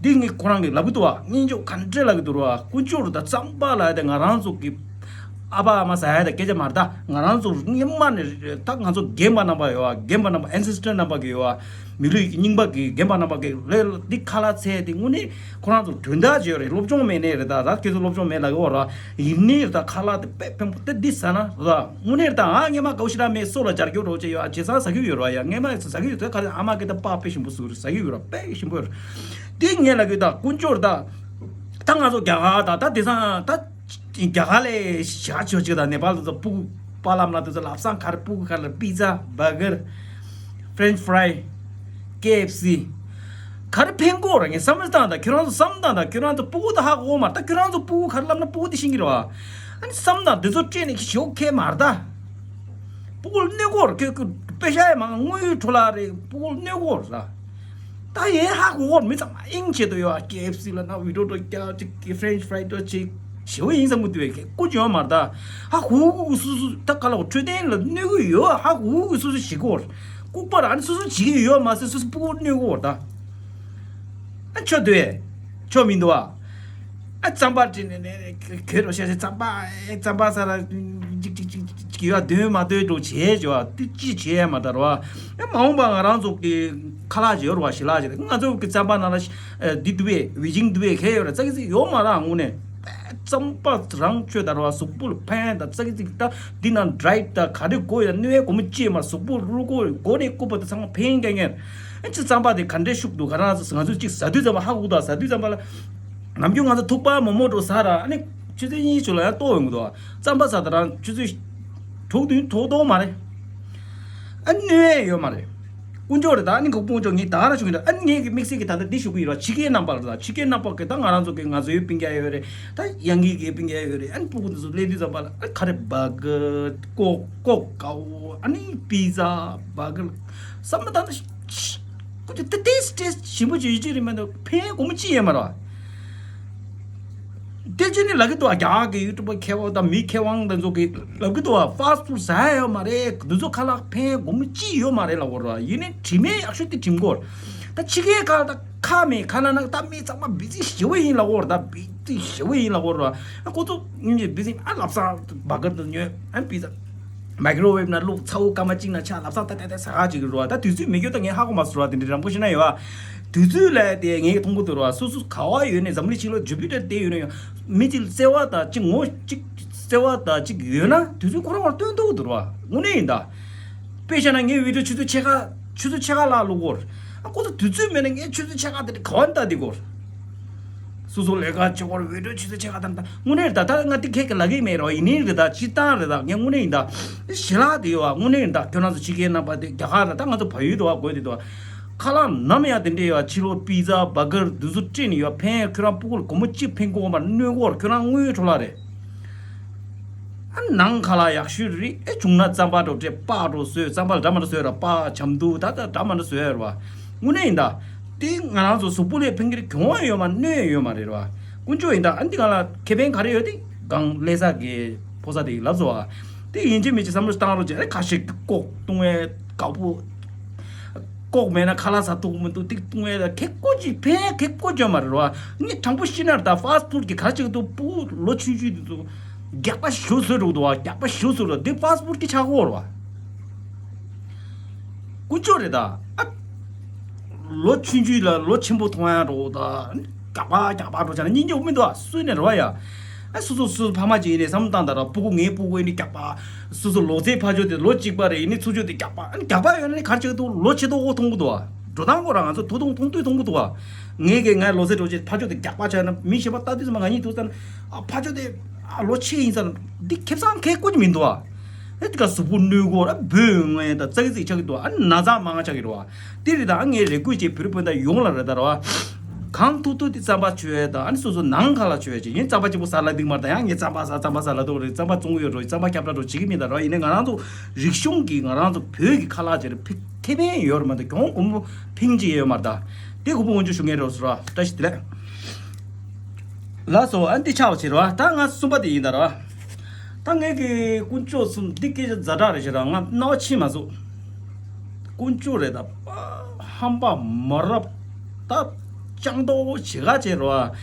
འདི་ངས་ཁོ་རང་གིས་ལབ་ཀྱི་འདུག་བ། སྙིང་རྗེ་ག་འདྲས་ལབ་ཀྱི་འདུག་བ། དཀོན་མཆོག་རུ་ད་རྩམ་པ་ལ་ད་ང་རང་ཚོ་གི་ ཨ་ཕ་ཨ་མ་ཟ་ཡ་ད་སྐད་ཆ་མ་རེད། ད་ང་རང་ཚོ་སྔོན་མ་ནས་ད་ང་ཚོ་རྒན་པ་རྣམ་པ་ཡོད་ཨ། རྒན་པ་རྣམ་པ་ancestor རྣམ་པ་གི་ཡོད་ཨ། མི་ལུས་རྙིང་པ་གི་རྒན་པ་རྣམ་པ་གི་ལས་འདི་ཁ་ལག་ཚད་དེ་དངོས་གནས་ཁོ་རང་ཚོ་དོན་དག་ཅིག་ཡོད་རེད། སློབ་སྦྱོང་མེད་ནས་རེད། ད་ད་ཁྱེད་ཚོ་སློབ་སྦྱོང་མེད་ལ་གི་བ་ར། ཡིན་ནའི་རེད། ད་ཁ་ལག་དེ་དཔེ་ཕན་པོ་དེ་འདི་ཟ་ན་ར། དངོས་གནས་རེད། ད་ཨ་སྔོན་མ་གའུ་ཤི་ར་མེད་སོ་ལ་སྦྱར་རྒྱུ་རོགས་བྱས་ཡོད་ཨ། བྱས་ཙང་ཟ་གི་ཡོད་ར། ཡ་སྔོན་མ་ཟ་གི་ཡོད། དེ་ག་རེ་ཨ་མ་གི་ད་པགས་དཔེ་ཞིམ་པོ་བཟོ་རེད། ཟ་གི་ཡོད་ར། དཔེ་ཞིམ་པོ་ཡོད་ར། དེ་ངས་ལ་གི་ད་དཀོན་མཆོག་རེད། ད་ད་ང་ཚོ་རྒྱ་གར་ད་ད་དེང་སང་ད། རྒྱ་གར་ལས་ཞག་ཆོག་ཅིག་དང་ནེ་པཱལ་དུ་ཚོ་སྤུ་གུ་པཱ་ལགས་མ་དུ་ཚོ་ལབ་སང་ག་རེ་སྤུ་གུ་ག་རེ་པི་ཛ་བར་གར་ཕྲེན་ཆི་ཕྲའི་ཀེ་ཨེཕ་སི་ག་རེ་ཕན་གོ་ར། ངས་བསམ་བློ་བཏང་དང་ཁྱོད་རང་ཚོ་བསམ་བཏང་དང་ཁྱོད་རང་ཚོ་སྤུ་གུ་ད་ཧ་གོ་མ་རེད། ད་ཁྱོད་རང་ཚོ་སྤུ་གུ་ག་རེ་ལབ་ན་སྤུ་གུ་དེ་ཤེས་ཀྱི་རེད་བ། ཨ་ནི་བསམ་བཏང་དེ་ཚོ་སྤྲད་ནས་ཞོག་ཁེ་མ་རེད་ད། སྤུ་གུ་གནོད་གོ་ར། ཁྱོད་ཁྱོད་པེ་ཤ་ཡ་མང་དངུལ་འཕྲོ་བརླག་རེད། སྤུ་གུ་གནོད་གོ་ར། ད་ཡན་ཧ་གོ་གོ་མི་ཚང་མ་ཨིང་བྱེད་དུ་ཡོད། ཀེ་ཨེཕ་སི་ལ་ན་བི་ཌིའོ་འགྲོ་རྒྱག་ཅིག་ཕྲེན་ཆི་ཕྲའི་འགྲོ་ཅིག་ཞེ་བོ་ཡིན་བསམ་གི་འདུག་བས། ཀུ་ཅི་ཡོད་མ་རེད་ད། ཧ་གོ་གོ་སུ་སུ་ད་ག་ལ་འཕྲོད་བསྟེན་ལ་གནོད་གི་ཡོད། ཧ་གོ་གོ་སུ་སུ་ཞིག་གོ་ལྐུགས་པ་ར། ཨ་ནི་སུ་སུ་བྱེད་ཀྱི་ཡོད་མ་ཟེར། སུ་སུ་སྤུ་གུ་གནོད་གོ་ད། ཨ་ཆོ་འདུག་ཨེ། ཆོ་མི་འདུག་ཨ། ཨ་རྩམ་པ་བྲིས་ནས་ནས་གོས་རོ་ཤ་ཤ་རྩམ་པ་ཨེ་རྩམ་པ་ས་ལ་ཅིག་ཅིག་ཅིག་ཅིག་ཅིག་ཡོད་འདོན་མ་འདོན་འགྲོ་བྱས་བྱས་བ་དེ་ཅི་བྱས་མ་དར་བ། ཨེ་མ་འོངས་པ་ང་རང་ཚོ་གི་ཁ་ལག་ཅིག་ཡོད་རེད་བ། ཞི་ལག་ཅིག་རེད། ང་ཚོ་གི་རྩམ་པ་ནང་ལ་འདི་འདུག་བས་ཝི་ཇིང་འདུག་བས་ཁས་ཡོད་རེད། ཙག་གི་ཙིག་ཡོད་མ་རེད་དངོས་གནས། རྩམ་པ་རང་ཆོས་དར་བ་གཟུགས་པོ་ལ་ཕན་དང་ཙག་གི་ཙིག་ད་འདི་ནང་ཌ་རའི་ད་ག་རེ་དགོས་ཡ་གནོད་སྐོམ་ཅི་མ་གཟུགས་པོ་རུ་སྐོར་མགོ་ནས་སྐུད་པ་དེ་ཚང་མ་ཕན་ག་ངེར། ཨ་ཅི་རྩམ་པ་དེ་ག་འདྲས་ཤུགས་འདུག་ག་རང་ང་ཚོས་ཅིག་ཟ་དུས་ཙམ་པ་ཧ་གོ་དང་ཟ་དུས་ཙམ་པ་ལ། ནམ་རྒྱུན་ང་ཚོ་ཐུག་པ་མོག་མོག་འགྲོ་ཟ་ར། ཨ་ནི་ཆུ་ཚོད་གཉིས་ཆུ་ལ་ཡང་ལྟོགས་ཡོང་གི་འདུག་རྩམ་པ་ཟ་ད་རང་ཆུ་ཚོད་དྲུག་བདུན་ཐོག་ལྟོགས་མ་རེད། ཨ་གནོད་ཡོད་མ་རེད། དཀོན་མཆོག་རེད། ད་ཨ་ནི་ག་དཀོན་མཆོག་ངས་ད་ག་རང་ཞུ་གི་འདུག་ཨ་ནི་ངས་ཀྱི་དམིགས་བསལ་གྱི་ད་ལྟ་འདི་ཞུ་གི་ཡོད་ར། ཕྱི་རྒྱལ་རྣམ་པ་ལ་ད་ཕྱི་རྒྱལ་རྣམ་པ་གི་ད་ང་རང་ཚོ་གི་ང་ཚོའི་སྤུན་ཀྱག་ཡོད་རེད། ད་ཡང་གི་གི་སྤུན་ཀྱག་ཡོད་རེད། ཨ་ནི་སྤུ་གུ་འདི་ཚོ་སླེབས་དུས་ཙམ་པ་ལ་ཨ་ནི་ག་རེ་བར་གར་ཀོག་ཀོག་ཀའོ་ཨ་ནི་པི་ཛ་བར་གར་བསམ་བློ་བཏང་ན། ཀུ་ཅི་ཏི་ཏིས་ཏིས་ཞིམ་པོ་ཅིག་ཡོད་ཅིག་རེད་མ་གཏོགས་ཕན་སྒོར་མོ་ཅི་ཡོད་མ་རེད་བ། དེ་ཅི་ནི་ལབ་ཀྱི་འདུག་བ། རྒྱ་གར་གི་ཡུ་ཊུབ་པ་མཁས་དབང་དང་མི་མཁས་དབང་དེ་ཚོ་གི་ལབ་ཀྱི་འདུག་བ། ཕཱསི་ཕུཌ་ཟ་ཡ་ཡོད་མ་རེད། འདི་ཚོ་ཁ་ལག་ཕན་སྒོར་མོ་ཅི་ཡོད་མ་རེད་ལབ་གོ་ར། ཡིན་ནའི་དྲི་མེད་ཡག་ཤོས་དེ་དྲིམ་གོ་ར། ད་ཕྱི་རྒྱལ་ཁ་ལ་ད་ཁ་མེད་ཁ་ན་ན་ད་མི་ཚང་མ་བི་ཛི་ཞེ་བོ་ཡིན་ལབ་གོ་ར། ད་བི་ཛི་ཞེ་བོ་ཡིན་ལབ་གོ་ར། ཨ་ཁོ་ཚོ་ཡིན་གྱི་བི་ཛི་ཨ་ལབ་ས་བར་གར་དུ་ཉོས་ཨ་པི་ཛ། མའི་ཀྲོ་ཝེབ་ནང་བླུགས། ཚ་བོ་སྐར་མ་གཅིག་ནང་ཆགས། ལབ་ས་ཏག་ཏག་ཏག་ཟ་ག་ཅིག་རེད་བ། ད་དུས་ཚོད་མེད་རྒྱུ་ད་ངས་ཧ་གོ་མ་སོང་ར། དེ་འདྲའི་རང་པོ་ཤི་ན་ཡོད་བ། དུས་ཚོད་ལ་དེ་ངས་མཐོང་གི་འདུག་ར། སོ་སོ་ག་བ་ཡོད་ནས་འཛམ་གླིང་ཕྱི་ལོགས་ཇུ་པི་ཊར་དེ་ཡོད་ན་ཡང་མི་གཅིག་བརྩེ་བ་དང་གཅིག་ངོ་གཅིག་བརྩེ་བ་དང་གཅིག་ཡོད་ན་དུས་ཚོད་ཁོ་རང་བར་སྟོན་ཐུབ་ཀྱི་འདུག་ར། དངོས་གནས་ཡིན་ད། དཔེ་བཞག་ན་ངའི་བི་ཌིའོ་ཆུ་ཚོད་ཕྱེད་ཀ་ཆུ་ཚོད་ཕྱེད་ཀ་ལ་བླུག་གོ་ར། ཨ་ཁོ་ཚོ་དུས་ཚོད་མེད་ན་ངས་ཆུ་ཚོད་ཕྱེད་ཀ་དེ་ག་བ་ནས་ལྟ་དེ་གོ་ར། སོ་སོ་ལས་ཀ་བྱེད་སྐོར་བི་ཌིའོ་ཆུ་ཚོད་ཕྱེད་ཀ་དང་ད་དངོས་གནས་རེད། ད་ད་ང་དེ་ཁྱེད་ཀྱི་ལབ་ཀྱི་མེད་རོ། ཡིན་ནའི་རེད། ད་སྤྱིར་བཏང་རེད། ད་ངས་དངོས་གནས་ཡིན་ད་ཞི་ལགས་དེ་ཡོད་བ། དངོས་གནས་ཡིན་ད་ཁྱོད་རང་ཚོ་ཕྱི་རྒྱལ་རྣམ་པ་དེ་རྒྱ་གར་ལ་ད་ང་ཚོ་བལ་ཡུལ་དུ་བ་དགོས་དེ་དུ་བ་ཁ་ལག་ནམ་ཡང་དེ་འདྲས་ཡོད་བ། ཕྱི་ལོགས་པི་ཛ་བར་གར་འདི་ཚོ་སྤྲད་ནས་ཡོད་ཕན་ཁྱོད་རང་སྤུ་གུ་ལ་སྒོར་མོ་གཅིག་ཕན་གོ་བ་མ་གནོད་གོ་བ་ཁྱོད་རང་དངུལ་འཕྲོ་བརླག་རེད། ཨ་ནང་ཁ་ལག་ཡག་ཤོས་རེད། ཨེ་བྱུང་ན་རྩམ་པ་འགྲོ་སྤྲད་པགས་འགྲོ་བཟོས། རྩམ་པ་ལ་འདྲ་མ་འདྲ་བཟོས་ར། པགས་ཆམ་དུ་ད་ད་འདྲ་མ་འདྲ་བཟོས་ར་བ། དངོས་གནས་ཡིན་ད། དེ་ང་རང་ཚོ་གཟུགས་པོ་ལ་ཕན་གྱི་རེད། གྱོང་བ་ཡོད་མ་གནོད་ཡོད་མ་རེད་ར་བ། དཀོན་མཆོག་ཡིན་ད། ཨ་འདི་གང་ལ་ཁེ་ཕན་ག་རེ་ཡོད་དེ་གང་ལས་ས་གི་ཕོ་ས་དེ་ལབ་སོ་བ། དེ་ཡིན་གཅིག་མིན་གཅིག་བསམ་བློ་བཏང་རོགས་བྱས། ཨ་ཁ་ཤས་ཀྱི་ལྐོག་བཏུང་བའི་དགའ་པོ། ལྐོག་མེད་ན་ཁ་ལག་ཟ་ཐུབ་མི་འདུག་ཏིག་བཏུང་བས་ལ་ཁེ་ཀོ་ཅིག་ཕན་ཁེ་ཀོ་ཅོ་མ་རེད་བ། ངས་དྲང་པོ་ཤི་ན་ད་ཕཱསི་ཕུཌ་ཀྱི་ག་ཅིག་ཏུ་སྤུ་གུ་ལོ་ཆུང་ཆུང་དེ་ཚོ་རྒྱག་པ་ཞུ་བཟོས་འགྲོ་འདུག་བ། རྒྱག་པ་ཞུ་བཟོས་འགྲོ་འདི་ཕཱསི་ཕུཌ་ཀྱི་ཆག་སྒོ་རེད་བ། དཀོན་མཆོག་རེད་ད། ཨ་ལོ་ཆུང་ཆུང་ལ་ལོ་ཆེན་པོ་མཐོང་ཡ་འགྲོ་ད། རྒྱག་པ་རྒྱག་པ་འགྲོ་བྱས་ན་སྙིང་རྗེ་མི་འདུག་བ། སུས་ནས་རེད་བ་ཡ། ཨ་སོ་སོ་སོ་སོ་ཕ་མ་ཅིག་ཡིན་ནས་བསམ་བློ་བཏང་ད་ར། སྤུ་གུ་ངའི་སྤུ་གུ་ཡིན་ནས་རྒྱག་པ། སོ་སོ་ལོ་ཙཱའི་ཕ་ཇོ་དེ་ལོ་གཅིག་པ་རེད། ཡིན་ནས་ཚུར་ཕྱོགས་དེ་རྒྱག་པ། ཨ་ནི་རྒྱག་པ་ཡོད་ན་ནི་གར་ཆགས་འདུག་ལོ་ཆེ་མཐོ་འོག་མཐོང་གི་འདུག་བ། འགྲོ་སྟངས་ཁོ་རང་ང་ཚོ་དུ་དུང་མཐོང་དུས་མཐོང་གི་འདུག་བ། ངའི་གི་ངའི་ལོ་ཙཱའི་གྲོགས་ཅིག་ཕ་ཇོ་དེ་རྒྱག་པ་ཆགས་ན་མི་གཞན་པ་ལྟ་དུས་ཙམ་པ་ང་གཉིས་འདུག་ཙང་ཨ་ཕ་ཇོ་དེ་ཨ་ལོ་ཆེ་ཡིན་ཙང་འདི་ཁེ་བཟང་ཁེ་ཀོ་ཅི་མི་འདུག་བ། ཨེ་དེ་ག་གཟུགས་པོ་གནོད་གོ་ར་འབོད་ཡོང་ངེ་ད་ཙག་ཙིག་ཆགས་ཀྱི་འདུག་ཨ་ན་ཚ་མང་ཆགས་ཀྱི་རེད་བ། དེ་རེད་ད། ཨ་ངས་རེ་སྐུལ་བྱས་བོད་རིགས་སྤུན་ཟླ་ཡོངས་ལ་རེད་ད་ར་བ། གང་ཐུབ་ཐུབ་དེ་རྩམ་པ་མཆོད་ཡས་དང་། ཨ་ནི་སོ་སོ་ནང་ཁ་ལ་མཆོད་ཡས་བྱས། ངས་རྩམ་པ་གཅིག་པོ་ཟ་ལ་འདུག་མ་རེད་ད། ཡང་ངས་རྩམ་པ་ཟ་རྩམ་པ་ཟ་ལ་འདུག་རེད། རྩམ་པ་བཙོང་གི་ཡོད་རོ། རྩམ་པ་ཁྱབ་བསྒྲགས་རོ་བྱེད་ཀྱི་མེད་ད་ར་བ། ཡིན་ནའི་ང་རང་ཚོ་རིག་གཞུང་གི་ང་རང་ཚོ་བོད་ཀྱི་ཁ་ལག་ཅིག་རེད། ཕི་ཐེ་ཕན་ཡོད་རེད་མ་གཏོགས་གྱོང་གུན་པོ་ཕིང་ཅི་ཡོད་མ་རེད་ད། དེ་གུ་པོ་སྔོན་འཇུག་ཞུ་མཁན་རེད་སོ་ར། བཀྲ་ཤིས་བདེ་ལེགས། ལགས་སོ། ཨ་འདི་ཆགས་པ་བྱེད་རོགས། ད་ང་གསུམ་པ་དེ་ཡིན་ད་རོགས། ད་ངས་ཀྱི་དཀོན་མཆོག་གསུམ་འདི་སྐད་ཆ་ཛ་དྲག་རེད་ཤག་ར། ང་རྣ་བ་ཕྱིན་མ་སོང་། དཀོན་མཆོག་རེད་ད། ཧམ་པ་མ་རབས་ད། ཅང་ཏོག་བྱེད་ག་བྱེད་རོགས།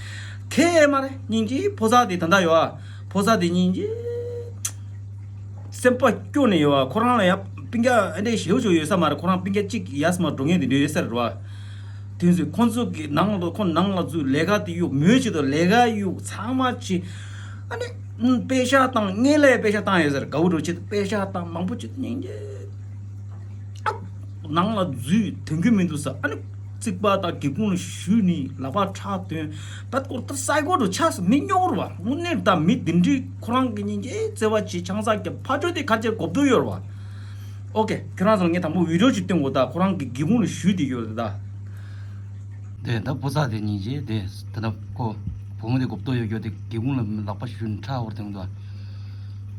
ཁེ་མ་རེད། སྙིང་རྗེ་ཕོ་གསར་དེ་ད་ལྟ་ཡོད་ཨ། ཕོ་གསར་དེ་སྙིང་རྗེ། སེམས་པ་སྐྱོ་ནས་ཡོད་བ། ཁོ་རང་ལ་ཡང་སྤུན་ཀྱག་ཨ་འདྲས་ཞེ་པོ་ཅིག་ཡོད་ས་མ་རེད། ཁོ་རང་སྤུན་ཀྱག་གཅིག་ཡས་མ་འགྲོ་མཁན་དེ་འདྲ་ཡོད་ས་རེད་བ། དེ་ཚོས་ཁོ་ཚོ་གི་ནང་ལ་ཁོ་ནང་ལ་འཛུལ་ལས་ཀ་དེ་གཡུག་མོའི་ཆེད་དུ་ལས་ཀ་གཡུག་ཚང་མ་བྱེད། ཨ་ནི་ཨུམ་པེ་ཤག་བཏང་། ངས་ལས་པེ་ཤག་བཏང་ཡོད་ཟེར། དགའ་བོ་འགྲོ་ཆེད་དུ་པེ་ཤག་བཏང་མང་པོ་བྱེད་དུ་སྙིང་རྗེ། ཨ། ནང་ལ་འཛུལ་དོན་གྱི་མི་འདུག་ས། ཨ་ནི་རྩིག་པ་དང་སྒེའུ་ཁུང་ལ་ཞུས་ནས་ལག་པ་ཁྲག་ཐོན། བད་ཀོར་ད་སའི་ཀོ་རུ་ཆགས་སོང་། མི་རྙོག་རུ་བ། དངོས་གནས་ད་མི་འདི་འདྲའི་ཁོ་རང་གི་སྙིང་རྗེ་བརྩེ་བ་བྱེད་ཆང་ས་རྒྱབ་ཕ་ཆོས་དེ་ཁ་ཆེར་གོ་བསྡུར་ཡོད་རུ་བ། ཨོ་ཀེ། ཁྱོད་རང་ཚོ་ལ་ངས་དང་པོ་བི་ཌིའོ་ཅིག་སྟོན་དགོས། ད་ཁོ་རང་གི་སྒེའུ་ཁུང་ལ་ཞུས་དེ་ཡོད་རེད་ད། དེ་ད་བུ་ཚ་དེ་སྙིང་རྗེ་དེ་ད་ལྟ་ཁོ་བུ་མོ་དེ་གོ་བསྡུར་ཡོད་རྒྱུ་དེ་སྒེའུ་ཁུང་ལ་ལག་པ་ཞུས་ནས་ཁྲག་འོར་དེ་འདུག་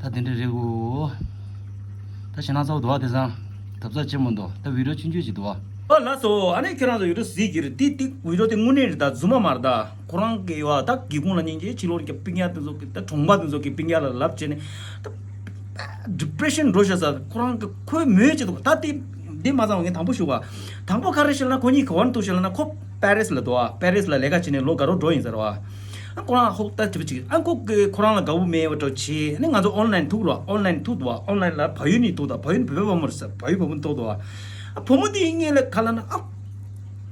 ད་དེ་འདྲ་རེད་གོ། ད་ཞེ་ན་ཚ་བོ་འདུག་བ། དེ་སང་གབ་ཚ་ཆེན་མོ་འདུག་ད་བི་ཌིའོ་ཆུང་ཆུང་ཅིག་འདུག་བ། ཨོ་ལགས་སོ། ཨ་ནི་ཁྱེད་རང་ཚོ་བི་ཌིའོ་གཟིགས་ཀྱི་རེད། དེ་དེ་བི་ཌིའོ་དེ་དངོས་གནས་རེད། ད་རྫུན་མ་མ་རེད། ད་ཁོ་རང་གི་བ་ད་སྒེའུ་ཁུང་ལ་སྙིང་རྗེ། ཕྱི་ལོགས་ཀྱི་སྤུན་ཀྱག་དེ་ཚོ་གི་ད་གྲོང་པ་དེ་ཚོ་གི་སྤུན་ཀྱག་ལ་ལབ་བྱས་ནས་ད་ཌི་པི་རེ་ཤན་འགྲོ་ཤག་ཟེར། ཁོ་རང་གི་ཁོའི་མོས་བྱེད་འདུག་ད་དེ་དེ་མ་ཚང་བ་ངས་དང་པོ་ཞུ་བ། དང་པོ་ག་རེ་ཤེས་ལབ་ན་ཁོ་གཉིས་ག་བར་འདུག་ཤེས་ལབ་ན་ཁོ་པེ་རིས་ལ་འདུག་བ། པེ་རིས་ལ་ལས་ཀ་བྱས་ནས་ལོ་དགའ་རོགས་འགྲོ་ཡིན་ཟེར་བ། ཨ་ཁོ་རང་ཧོབ་ལྟ་དེ་བྱེད། ཨ་ཁོ་གི་ཁོ་རང་ལ་དགའ་བོ་མེད་པ་འདྲ་བྱེད། ཨ་ནི་ང་ཚོ་ཨོན་ལན་ཐུག་རོགས། ཨོན་ལན་ཐུག་འདུག་བ། ཨོན་ལན་ལ་བལ་ཡུལ་ནས་ཐུག་དང་། བལ་ཡུལ་བོད་པ་མོ་རེད་ཟེར། བལ་ཡུལ་བོད་པ་མོ་ཐུག་འདུག་བ། ཨ་བུ་མོ་དེའི་སྔོན་ལ་ག་ལབ་ན་ཨ་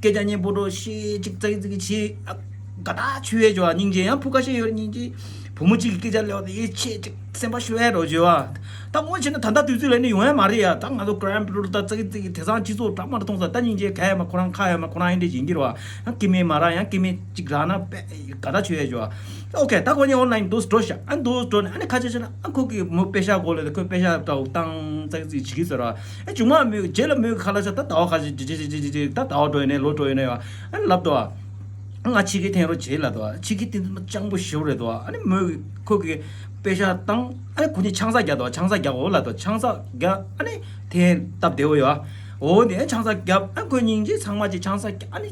སྐད་ཆ་སྙན་པོ་འདྲ་བཤད་ཅིག་ཙག་ཙིག་བྱེད། ཨ་དགའ་ཐག་ཆོད་ཡས་བྱེད་བ། སྙིང་རྗེ་ཡང་ཕུ་ཁ་ཤས་ཡོད་རེད། སྙིང་རྗེ་བུ་མོ་གཅིག་གི་སྐད་ཆ་ལེགས་པ་དེ་ཡིད་ཆེས་ཅིག་སེམས་པ་ཤོར་ཡས་འདྲ་བྱེད་བ། ད་དངོས་བྱས་ན་ད་ལྟ་དུས་ཚོད་ལ་ནི་ཡོང་ཡ་མ་རེད་ཡ། ད་ང་ཚོ་ཀྲམ་པུ་ཊར་ད་ཙག་ཙིག་དེང་སང་སྤྱི་ཚོགས་འདྲ་མ་འདྲ་མཐོང་ས། ད་སྙིང་རྗེ་ག་ཡ་མ་ཁོ་རང་ཁ་ཡ་མ་ཁོ་རང་ཨེ་འདྲ་ཡིན་གྱི་རེད་བ། ཡང་སྐྱེ་དམན་མ་རག་ཡང་སྐྱེ་དམན་གཅིག་རག་ན་དཔེ་དགའ་ཐག་ཆོད་ཡ་ཞུ་བ། ཨོ་ཀེ། ད་ཁོ་གཉིས་ཨོན་ལན་འདུག་འགྲོ་ཤག་ཨ་འདུག་འགྲོ་ནས་ཨ་ནི་ཁ་ཆེ་ཆེ་ན་ཨ་ཁོ་གི་མོ་པེ་ཤག་གོ་ལ་ཁོས་པེ་ཤག་འདྲ་བོ་བཏང་ཙག་ཙིག་བྱེད་ཀྱི་ཟེར་བ། ཨ་ཆུང་མ་མོས་རྗེས་ལ་མོས་ཁ་ལ་ཤ་ད་ཟླ་བ་ཁ་ཤས་ཇེ་ཇེ་ཇེ་ཇེ་ཇེ་ད་ཟླ་བ་འགྲོ་ཡོད་ནས་ལོ་འགྲོ་ཡོད་ནས་བ། ཨ་ནི་ལབ་འདུག་བ། ང་ཕྱི་གི་འཐེན་རོགས་བྱེད་ལབ་འདུག་བ། ཕྱི་གི་དེ་ཚོ་སྤྱང་པོ་ཞེ་པོ་རེད་འདུག་བ། ཨ་ནི་མོས་ཁོ་གི་པེ་ཤག་བཏང་། ཨ་ནི་ཁོ་གཉིས་ཆང་ས་རྒྱག་འདུག་བ། ཆང་ས་རྒྱག་འོ་ལབ་འདུག་བ། ཆང་ས་རྒྱག་ཨ་ནི་འཐེན་སྟབས་བདེ་བོ་ཡོད་བ། འོ་དེ་ཆང་ས་རྒྱབ། ཨ་ཁོ་སྙིང་རྗེ་ཚང་མ་ཅིག་ཆང་ས་རྒྱག་ཨ་ནི་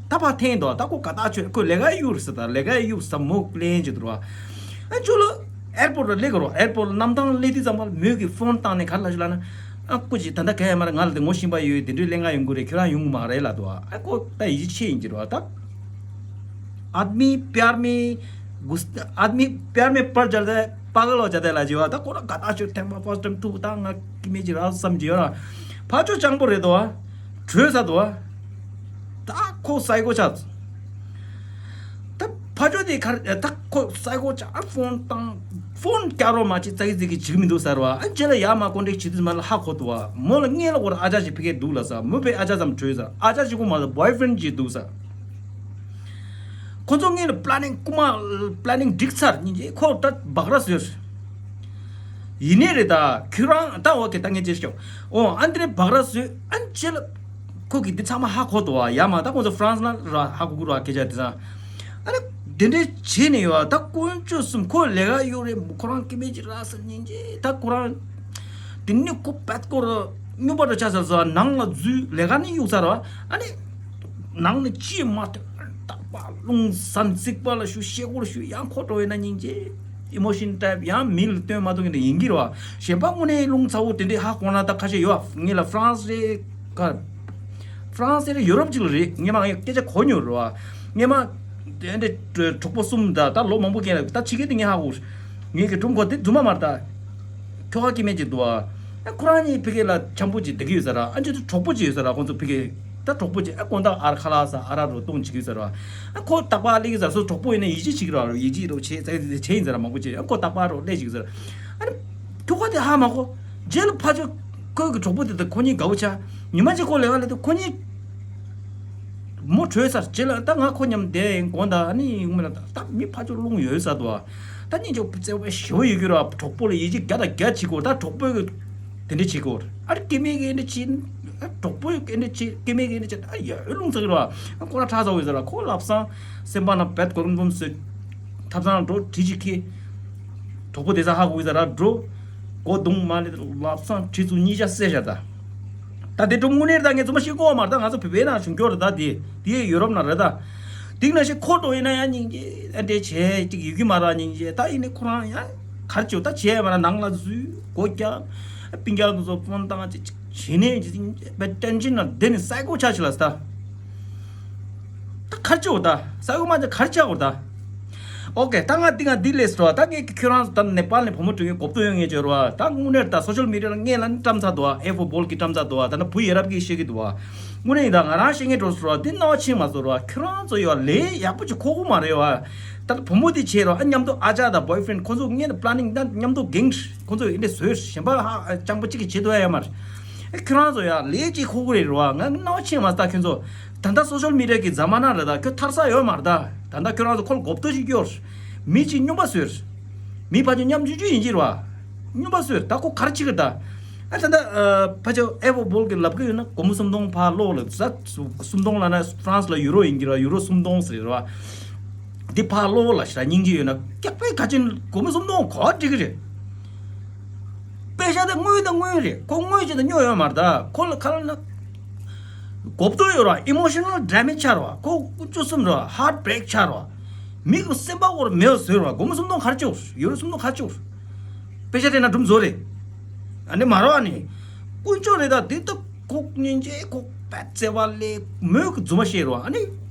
ད་ཕར་འཐེན་འདུག་བ། ད་ཁོ་དགའ་ཐག་ཆོད། ཁོས་ལས་ཀ་གཡུག་ཟེར། ད་ལས་ཀ་གཡུག་ཟེར་མོ་ལེན་བྱེད་འདུག་བ། ཨ་ཅོ་ལོ་ཨེར་པོར་ལ་སླེབས་དགོས་རོགས། ཨེར་པོར་ལ་གནམ་ཐང་སླེབས་དུས་ཙམ་པ་ལ་མོས་ཀྱི་ཕོན་བཏང་ནས་ག་རེ་ལབ་ཞུ་ལབ་ན། ཨ་སྐུ་མཁྱེན། ད་ལྟ་ག་ཡང་མ་རེད། ང་ལ་དེ་ངོ་ཤེས་པ་ཡོད། དེ་འདྲའི་ལས་ང་ཡོང་གི་རེད། ཁྱོད་རང་ཡོང་གི་མ་རེད་ལབ་འདུག་བ། ཨ་ཁོ་ད་ཡིད་ཆེས་ཡིན་གྱི་རེད་བ། ད་आदमी प्यार में गुस्सा, आदमी प्यार में पड़ जाता है, पागल हो जाता है ལབ་ཀྱི་བ། ད་ཁོ་རང་དགའ་ཐག་ཆོད། ཐེངས་མ་ཕར་སི་ཊེམ་ཐུག་ད་ང་སྐྱེ་དམན་ཅིག་རག་བསམ་གྱི་ཡོད་ར། ཕར་ཕྱོགས་སྤྱང་པོ་རེད་འདུག་བ། བྲོས་ཚར་འདུག་བ། ད་ཁོ་སའི་ཀོ་ཆགས། ད་ཕར་ཕྱོགས་དེ་ག་རེ། ད་ཁོ་སའི་ཀོ་ཆགས། ཨ་ཕོན་བཏང་། ཕོན་བསྐྱར་རོགས་མ་བྱེད། ཙག་གི་ཙིག་གི་བྱེད་ཀྱི་མི་འདུག་ཟེར་བ། ཨ་རྗེས་ལ་ཡར་མར་ཀོན་ཊེག་བྱེད་དུས་མ་ལ་ཧ་གོ་འདུག་བ། མོ་ལ་སྔོན་ལ་ཁོ་རང་ཨ་ཅག་ཅིག་ཕ་གིར་འདུག་ལབ་ས། མོ་ཕར་ཨ་ཅག་ཙམ་བྲོས་ས། ཨ་ཅག་ཅིག་ཁོ་མ་ལ་བོའི་ཕི་རེན་ཌི་ཅིག་འདུག་ས། ཁོ་ཚོ་སྔོན་ལ་པི་ལེ་ནིང་རྐུན་མ་པི་ལེ་ནིང་སྒྲིག་ཚར། སྙིང་རྗེ་ཁོ་ད་སྦག་ར་བཟོས། ཡིན་ནའི་རེད། ད་ཁྱོད་རང་ད་འོ་ཁེ་ད་ངས་བྱས་ཤོག་འོ་ཨ་འདི་རེད། སྦག་ར་བཟོས། ཨ་རྗེས་ལ་ཁོ་གིས་འདི་ཚང་མ་ཧ་གོ་འདུག་བ། ཡར་མར་ད་ཁོ་ཚོ་ཧྥ་རན་སི་ལ་ར་ཧ་གོ་གི་རེད་བ། སྐད་ཆ་དེ་ཚང་། ཨ་ནི་དེ་འདྲའི་བྱས་ནས་ཡོད་བ། ད་དཀོན་མཆོག་གསུམ། ཁོ་ལས་ཀ་གཡུག་རེད། ཁོ་རང་སྐྱེ་དམན་ཅིག་རག་ས། སྙིང་རྗེ། ད་ཁོ་རང་དེ་ནས་ཁོ་བད་ཀོར་ར་སྨྱོན་པ་འདྲ་ཆགས་ཚར་ས། ནང་ལ་འཛུལ། ལས་ཀ་ནི་གཡུག་ཚར་བ། ཨ་ནི་ནང་ནས་ཅིས་མ་ཐོན། རྟག་པར་རླུང་ཟ། རྩིག་པ་ལ་ཞུགས། ཤེལ་སྒོར་ཞུགས། ཡང་ཁོ་འགྲོ་ཡོད་ན་སྙིང་རྗེ། ཨི་མོ་ཤན་ཊའིབ་ཡང་མི་ལ་སྟོན་མ་ཐུབ་མཁན་དེ་ཡིན་གྱི་རེད་བ། གཞན་པ་དངོས་གནས་རླུང་ཚ་བོ་དེ་འདྲའི་ཧ་གོ་ན་ད་ཁ་ཤས་ཡོད་བ། ངེད་ལ་ཧྥ་རན་སི་རེད། ག་ཧྥ་རན་སི་རེད། ཡུ་རོབ་ཅིག་ལ་རེད། ངས་མ་ངས་སྐད་ཆ་གོ་མྱོང་རེད་བ། ངས་མ་དེ་འདྲའི་གྲོགས་པོ་གསུམ་ད་ད་ལོ་མང་པོ་སྐྱེས་ལ། ད་ཕྱི་རྒྱལ་དེ་ངས་ཧ་གོ། ངེད་ཀྱི་སྒྲུང་ཁོ་དེ་རྫུན་མ་མ་རེད་ད། ཁྱོ་ག་སྐྱེ་དམན་ཅིག་འདུག་ཨ། ཁོ་རང་གཉིས་ཕ་གི་ལ་འཆམ་པོ་ཅིག་བསྡད་ཀྱི་ཡོད་ས་ར། ཨ་ཅེ་དེ་གྲོགས་པོ་ཅིག་ཡོད་ས་ར། ཁོ་ཚོ་ཕ་གི་ད་གྲོགས་པོ་ཅིག་ཨ་དགོང་དག་ཨར་ཁ་ལག་ཟ། ཨ་རག་རོ་བཏུང་བྱེད་ཀྱི་ཡོད་ས་ར། ཨ་ཁོ་རྟག་པར་སླེབས་ཀྱི་ཡོད་ས་ར། སོ་གྲོགས་པོ་ཡིན་ན་ཡིད་ཆེས་བྱེད་ཀྱི་ར། ཡིད་ཆེས་རོགས་བྱེད་ཙག་ཙིག་བྱེད་ཡིན་ས་ར། མང་པོ་ཅིག་ཨ་ཁོ་རྟག་པར་རོགས་སླེབས་བྱེད་ཀྱི་ཡོད་ས་ར། ཨ་ནི་ཁྱོ་ག་དེ་ཧ་མ་གོ། རྗེས་ལ་ཕར་ཕྱོགས་ཁོའི་གི་གྲོགས་པོ་དེ་དང་ཁོ་གཉིས་དགའ་བོ་ཆགས། ཉི་མ་གཅིག་ཁོ་ལས་ཀ་ལས་དུས་ཁོ་གཉིས་མོ་བྲོས་ཚར། རྗེས་ལ་ད་ང་ཁོ་མཉམ་བསྡད་ཡིན། དགོང་དག་ཨ་ནི་ཡོང་མིན་ལ་ད་ད་མི་ཕར་ཕྱོགས་རླུང་ཡོད་ས་འདུག་ཨ། ད་སྙིང་རྗེ་བརྩེ་བ་ཞེ་པོ་ཡོད་ཀྱི་ར། གྲོགས་པོ་ལ་ཡིད་ཆེས་བརྒྱ་དང་བརྒྱ་བྱེད་དགོས། ད་གྲོགས་པོས་གི་དེ་འདྲ་བྱེད་དགོས། ཨ་རེ་སྐྱེ་དམན་གི་འདྲ་བྱེད། ཨ་གྲོགས་པོས་གི་འདྲ་བྱེད། སྐྱེ་དམན་གི་འདྲ་བྱེད། ཨ་ཡ་རླུང་ཚ་གི་ར། ཨ་ཁོ་ར་ཁྲག་ཚ་བོ་ཡོད་ས་ར། ཁོ་ལབ་སང་སེམས་པ་ན་བད་གོ་རུམ་རུམ་བཟོས། ཐབ་ཚང་འགྲོ། གྲི་ཅིག་ཁྱེར། གྲོགས་པོ་དེ་ས་ཧ་གོ་གི་ས་ར་འགྲོ། སྒོ་རྡུང་མ་ལེ་ལབ་སང་གྲི་ཚུ་གཉིས་ཆ་བསད་བཞག་ད། ད་དེ་སྒྲུང་དངོས་གནས་རེད། ད་ངས་རྫུན་མ་བཤད་ཀྱི་ཡོད་མ་རེད། ད་ང་ཚོ་བོད་པའི་ནང་བྱུང་ཁྱོད་རེད། ད་དེ་དེ་ཡུ་རོབ་ནང་རེད་ད། དེ་ནང་བཞིན་ཁོ་འགྲོ་ཡིན་ན་ཡང་སྙིང་རྗེ་ཨ་འདྲས་བྱས་ཅིག་ཡོད་ཀྱི་མ་རེད། སྙིང་རྗེ་ད་ཡིན་ནའི་ཁོ་རང་ཡང་གར་བཅུག་ད་བྱས་མ་ར་ནང་ལ་འཛུལ། སྒོ་རྒྱབ། སྤུན་ཀྱག་དེ་ཚོ་ཕོན་བཏང་ཅིག་བྱས་ནས་ཅིག་པད་ཏན་ཅིན་ན་བསྡད་ནས་སའི་ཀོ་ཆགས་ཆི་ལ་ད། ད་གར་བཅུག་ད་སའི་ཀོ་མ་ཅིག་གར་བཅུག་ད། ཨོ་ཀེ། ད་ང་འདི་ང་འདི་ལས་རོ། ད་ངས་ཁྱོད་རང་ད་ནེ་པཱལ་ནས་བུ་མོ་སྤྲོད་མཁན་གོ་བསྡུར་ཡོང་ངེས་བྱོས་རོ། ད་དངོས་གནས་ད་སོ་ཤལ་མི་ཌི་ཡ་ལ་ངས་ལ་ནི་བཀྲམ་ཚར་འདུག་ཨ། ཨེ་ཕོར་བྷོལ་གྱིས་བཀྲམ་ཚར་འདུག་ཨ། ད་ནི་བུ་ཡ་རབས་ཀྱིས་བཤད་ཀྱི་འདུག་ཨ། དངོས་གནས་ཡིན་ད་ང་རང་བཤད་ངེས་འགྲོ་སོང་རོ། འདི་རྣ་བ་ཕྱིན་མ་སོང་རོ། ཁྱོད་རང་ཚོ་ཡོད་ལས་ཡག་པོ་ཅིག་ཁོ་གོ་མ་རེད་བ། ད་བུ་མོ་དེ་བྱས་རོ། ཨ་མཉམ་དུ་ཨ་ཅག་དང་བོའི་ཕི་རེན་ཁོ་ཚོ་ངས་ད་པ་ལ་ནིང་ད་མཉམ་དུ་གེང་ཁོ་ཚོ་ཡིན་དེ་བཟོས་གཞན་པ་ཧ་སྤྱང་པོ་གཅིག་གིས་བྱེད་ཐུབ་ཡ་ཡོད་མ་རེད། ཨེ་ཁྱོད་རང་ཚོ་ཡ་ལས་ཅིག་ཁོ་གོ་རེད་རོ། ང་རྣ་བ་ཕྱིན་མ་སོང་ད་ཁྱོད་ཚོ། ད་ལྟ་སོ་ཤལ་མི་ཌི་ཡ་གི་ཛ་མ་ན་རེད། ད་ཁྱོད་ཐར་ས་ཡོད་མ་རེད། ད་ད་ལྟ་ཁྱོད་རང་ཚོ་ཁོ་ལ་གོ་བསྡུར་ཞིག་སྐྱོར། མི་གཅིག་སྨྱོན་པ་བཟོས། མི་ཕར་ཕྱོགས་ཉམ་ཆུང་ཆུང་ཡིན་གྱི་རེད་བ། སྨྱོན་པ་བཟོས། ད་ཁོ་ག་རེ་བྱེད་ཀྱི་རེད་ད། ཨ་ད་ལྟ་ཨ་ཕར་ཕྱོགས་ཨེ་ཕོར་བྷོལ་གྱིས་ལབ་ཀྱི་ཡོད་ན་སྒོར་མོ་སུམ་སྟོང་ཕར་སློག་ལབ། ད་སུམ་སྟོང་ལབ་ན་ཧྥ་རན་སི་ལ་ཡུ་རོ་ཡིན་གྱི་རེད་བ། ཡུ་རོ་སུམ་སྟོང་ཟེར་རེད་བ། འདི་ཕར་སློག་ལབ་ཤི་ར་སྙིང་རྗེ་ཡོད་ན་སྐྱག་པའི་ཁ་ཆེན་སྒོར་མོ་སུམ་སྟོང་ག་པར་འགྲིག་གི་རེད། པེ་ཤ་དེ་དངུལ་དང་དངུལ་རེད། ཁོ་དངུལ་ཅིག་དང་སྨྱོ་ཡོད་མ་རེད། ད་ཁོ་ལ་ཁ་ལ་ན་གོ་བསྡུར་ཡོད་ར། ཨི་མོ་ཤི་ནལ་ཌེ་མེཇ་ཆགས་ར་བ། ཁོ་ཀུན་སྤྱོད་གསུམ་ར་ཧར་ཊི་བྷི་རེག་ཆགས་ར་བ། མི་གི་སེམས་པ་སྐོར་མེད་པ་བཟོས་ར་བ། སྒོར་མོ་སུམ་སྟོང་ག་རེ་བྱེད། ཡུ་རོ་སུམ་སྟོང་ག་རེ་བྱེད། པེ་ཤ་སྤྲད་ན་འགྲུབ་བཟོ་རེད། ཨ་ནི་མ་རོ། ཨ་ནི་ཀུན་སྤྱོད་རེད། ད་དེ་ད་ཁོ་སྙིང་རྗེ་ཁོ་པད་བརྩེ་བ་ལས་མོས་གི་རྫུན་མ་བཤད་རོ། ཨ་ནི་